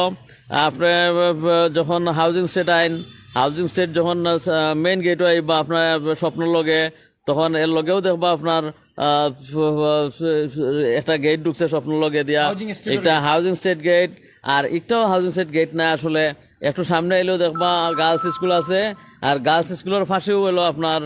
আপনার আহ, যখন হাউজিং স্টেট আইন, হাউজিং স্টেট যখন মেইন গেটও আইবা আপনার স্বপ্নর লগে, তখন এর লগেও দেখবা আপনার আহ, একটা গেট ঢুকছে স্বপ্নর লগে দিয়া। হাউজিং স্টেটের একটা গেট। হাউজিং স্টেট গেট, আর একটাও হাউজিং স্টেট গেট না আসলে। একটু সামনে আইলেও দেখবা গার্লস স্কুল আছে, আর গার্লস স্কুলের পাশেও হইলো আপনার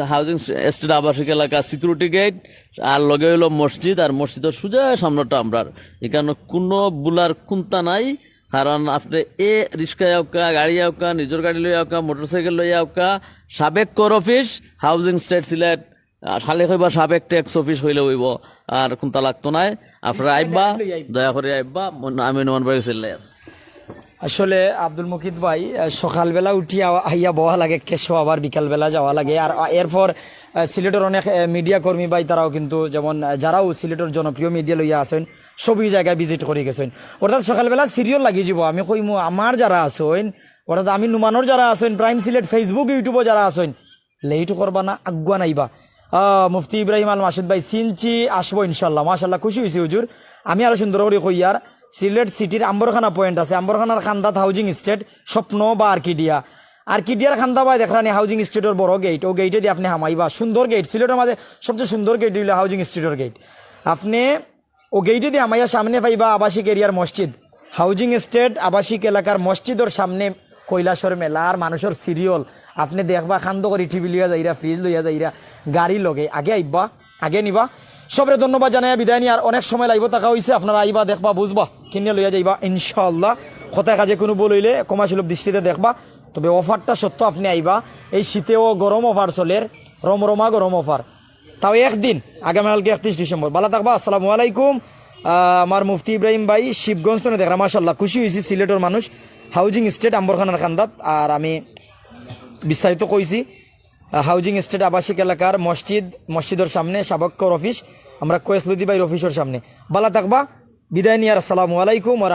হাউজিং স্টেট আবাসিক এলাকা সিকিউরিটি গেট, আর লগে হইলো মসজিদ, আর মসজিদের সোজা সামনেটা আমরার। এখানে কোনো বুলার কুন্তা নাই, কারণ আপনি এ রিক্সায় আউকা, গাড়ি আউকা, নিজের গাড়ি লই আউকা, মোটরসাইকেল লই আউকা, সাবেক কর অফিস, হাউজিং স্টেট সিলেট, আর খালি কইবা সাবেক ট্যাক্স অফিস হইলে হইব, আর কুন্তা লাগতো নাই। আপনারা আইবা, লই আইবা। দয়া করে আইবা, মন- আমি নোমান বাড়ি চলে আসলে আব্দুল মুকিত ভাই, আহ, সকালবেলা উঠি আওয়া- আইয়া বওয়া লাগে কেশো, আবার বিকালবেলা যাওয়া লাগে। আর, আহ, এরপর, আহ, সিলেটের অনেক, আহ, মিডিয়া কর্মী ভাই তারাও কিন্তু যেমন, আহ, যারাও সিলেটের জনপ্রিয় মিডিয়া লইয়া আছেন, সবই জায়গায় ভিজিট করে গেছেন। অর্থাৎ সকালবেলা সিরিয়াল লাগি যাব। আমি কইমু আমার যারা আছেন, অর্থাৎ আমি নুমানোর যারা আছেন, প্রাইম সিলেট Facebook, YouTube-ও যারা আছেন, লেট করবা না, আগুয়া নাইবা। আহ, মুফতি ইব্রাহিম আল মাসুদ ভাই, চিনছি, আসবো ইনশাল্লাহ। মাশাল্লাহ, খুশি হইছি হুজুর। আমি আরো সুন্দর করে কইয়ার, সিলেট সিটির আম্বরখানা পয়েন্ট আছে, আম্বরখানার খান্দাত হাউজিং স্টেট, স্বপ্ন বা আর্কিডিয়া। আর্কিডিয়ার খান্দা ভাই দেখরানি হাউজিং স্টেটর বড় গেট, ও গেটে দিয়ে আপনি হামাইবা, সুন্দর গেট, সিলেটের মাঝে সবচেয়ে সুন্দর গেট হইল হাউজিং স্টেটর গেট। আপনি ও গেটে দিয়ে হামাইয়া সামনে পাইবা আবাসিক এরিয়ার মসজিদ, হাউজিং স্টেট আবাসিক এলাকার মসজিদর সামনে কৈলাসর মেলা আর মানুষের সিরিয়াল। আপনি দেখবা খান্দ করি টিভি লইয়া যাইরা, ফ্রিজ লইয়া যাইরা, গাড়ি লগে আগে আইবা, আগে নিবা। সবরে ধন্যবাদ জানাইয়া বিদায় নিয়ার, অনেক সময় লাগবো, টাকা হইছে, আপনারা আইবা, দেখবা, বুঝবা, কিনে লইয়া যাইবা ইনশাআল্লাহ। কথায় কাজে কোনো ভুল হইলে ক্ষমাসুলভ দৃষ্টিতে দেখবা। তবে অফারটা সত্য, আপনি আইবা, এই শীতেও গরম অফার চলের, রমরমা গরম অফার। তাও একদিন, আগামীকালকে একত্রিশ ডিসেম্বর। ভালা থাকবা, আসসালামু আলাইকুম। আহ, আমার মুফতি ইব্রাহিম ভাই শিবগঞ্জ তো দেখরা, মাশাল্লাহ, খুশি হইছি সিলেটর মানুষ। হাউজিং স্টেট আম্বরখানার খান্দাত, আর আমি বিস্তারিত কইছি। আহ, হাউজিং স্টেট আবাসিক এলাকার মসজিদ, মসজিদর সামনে সাবেক কর অফিস, আমরা কোয়েস লুদি ভাইর অফিসর সামনে। ভালা থাকবা, বিদায় নিয়ার, আসসালামু আলাইকুম ওয়া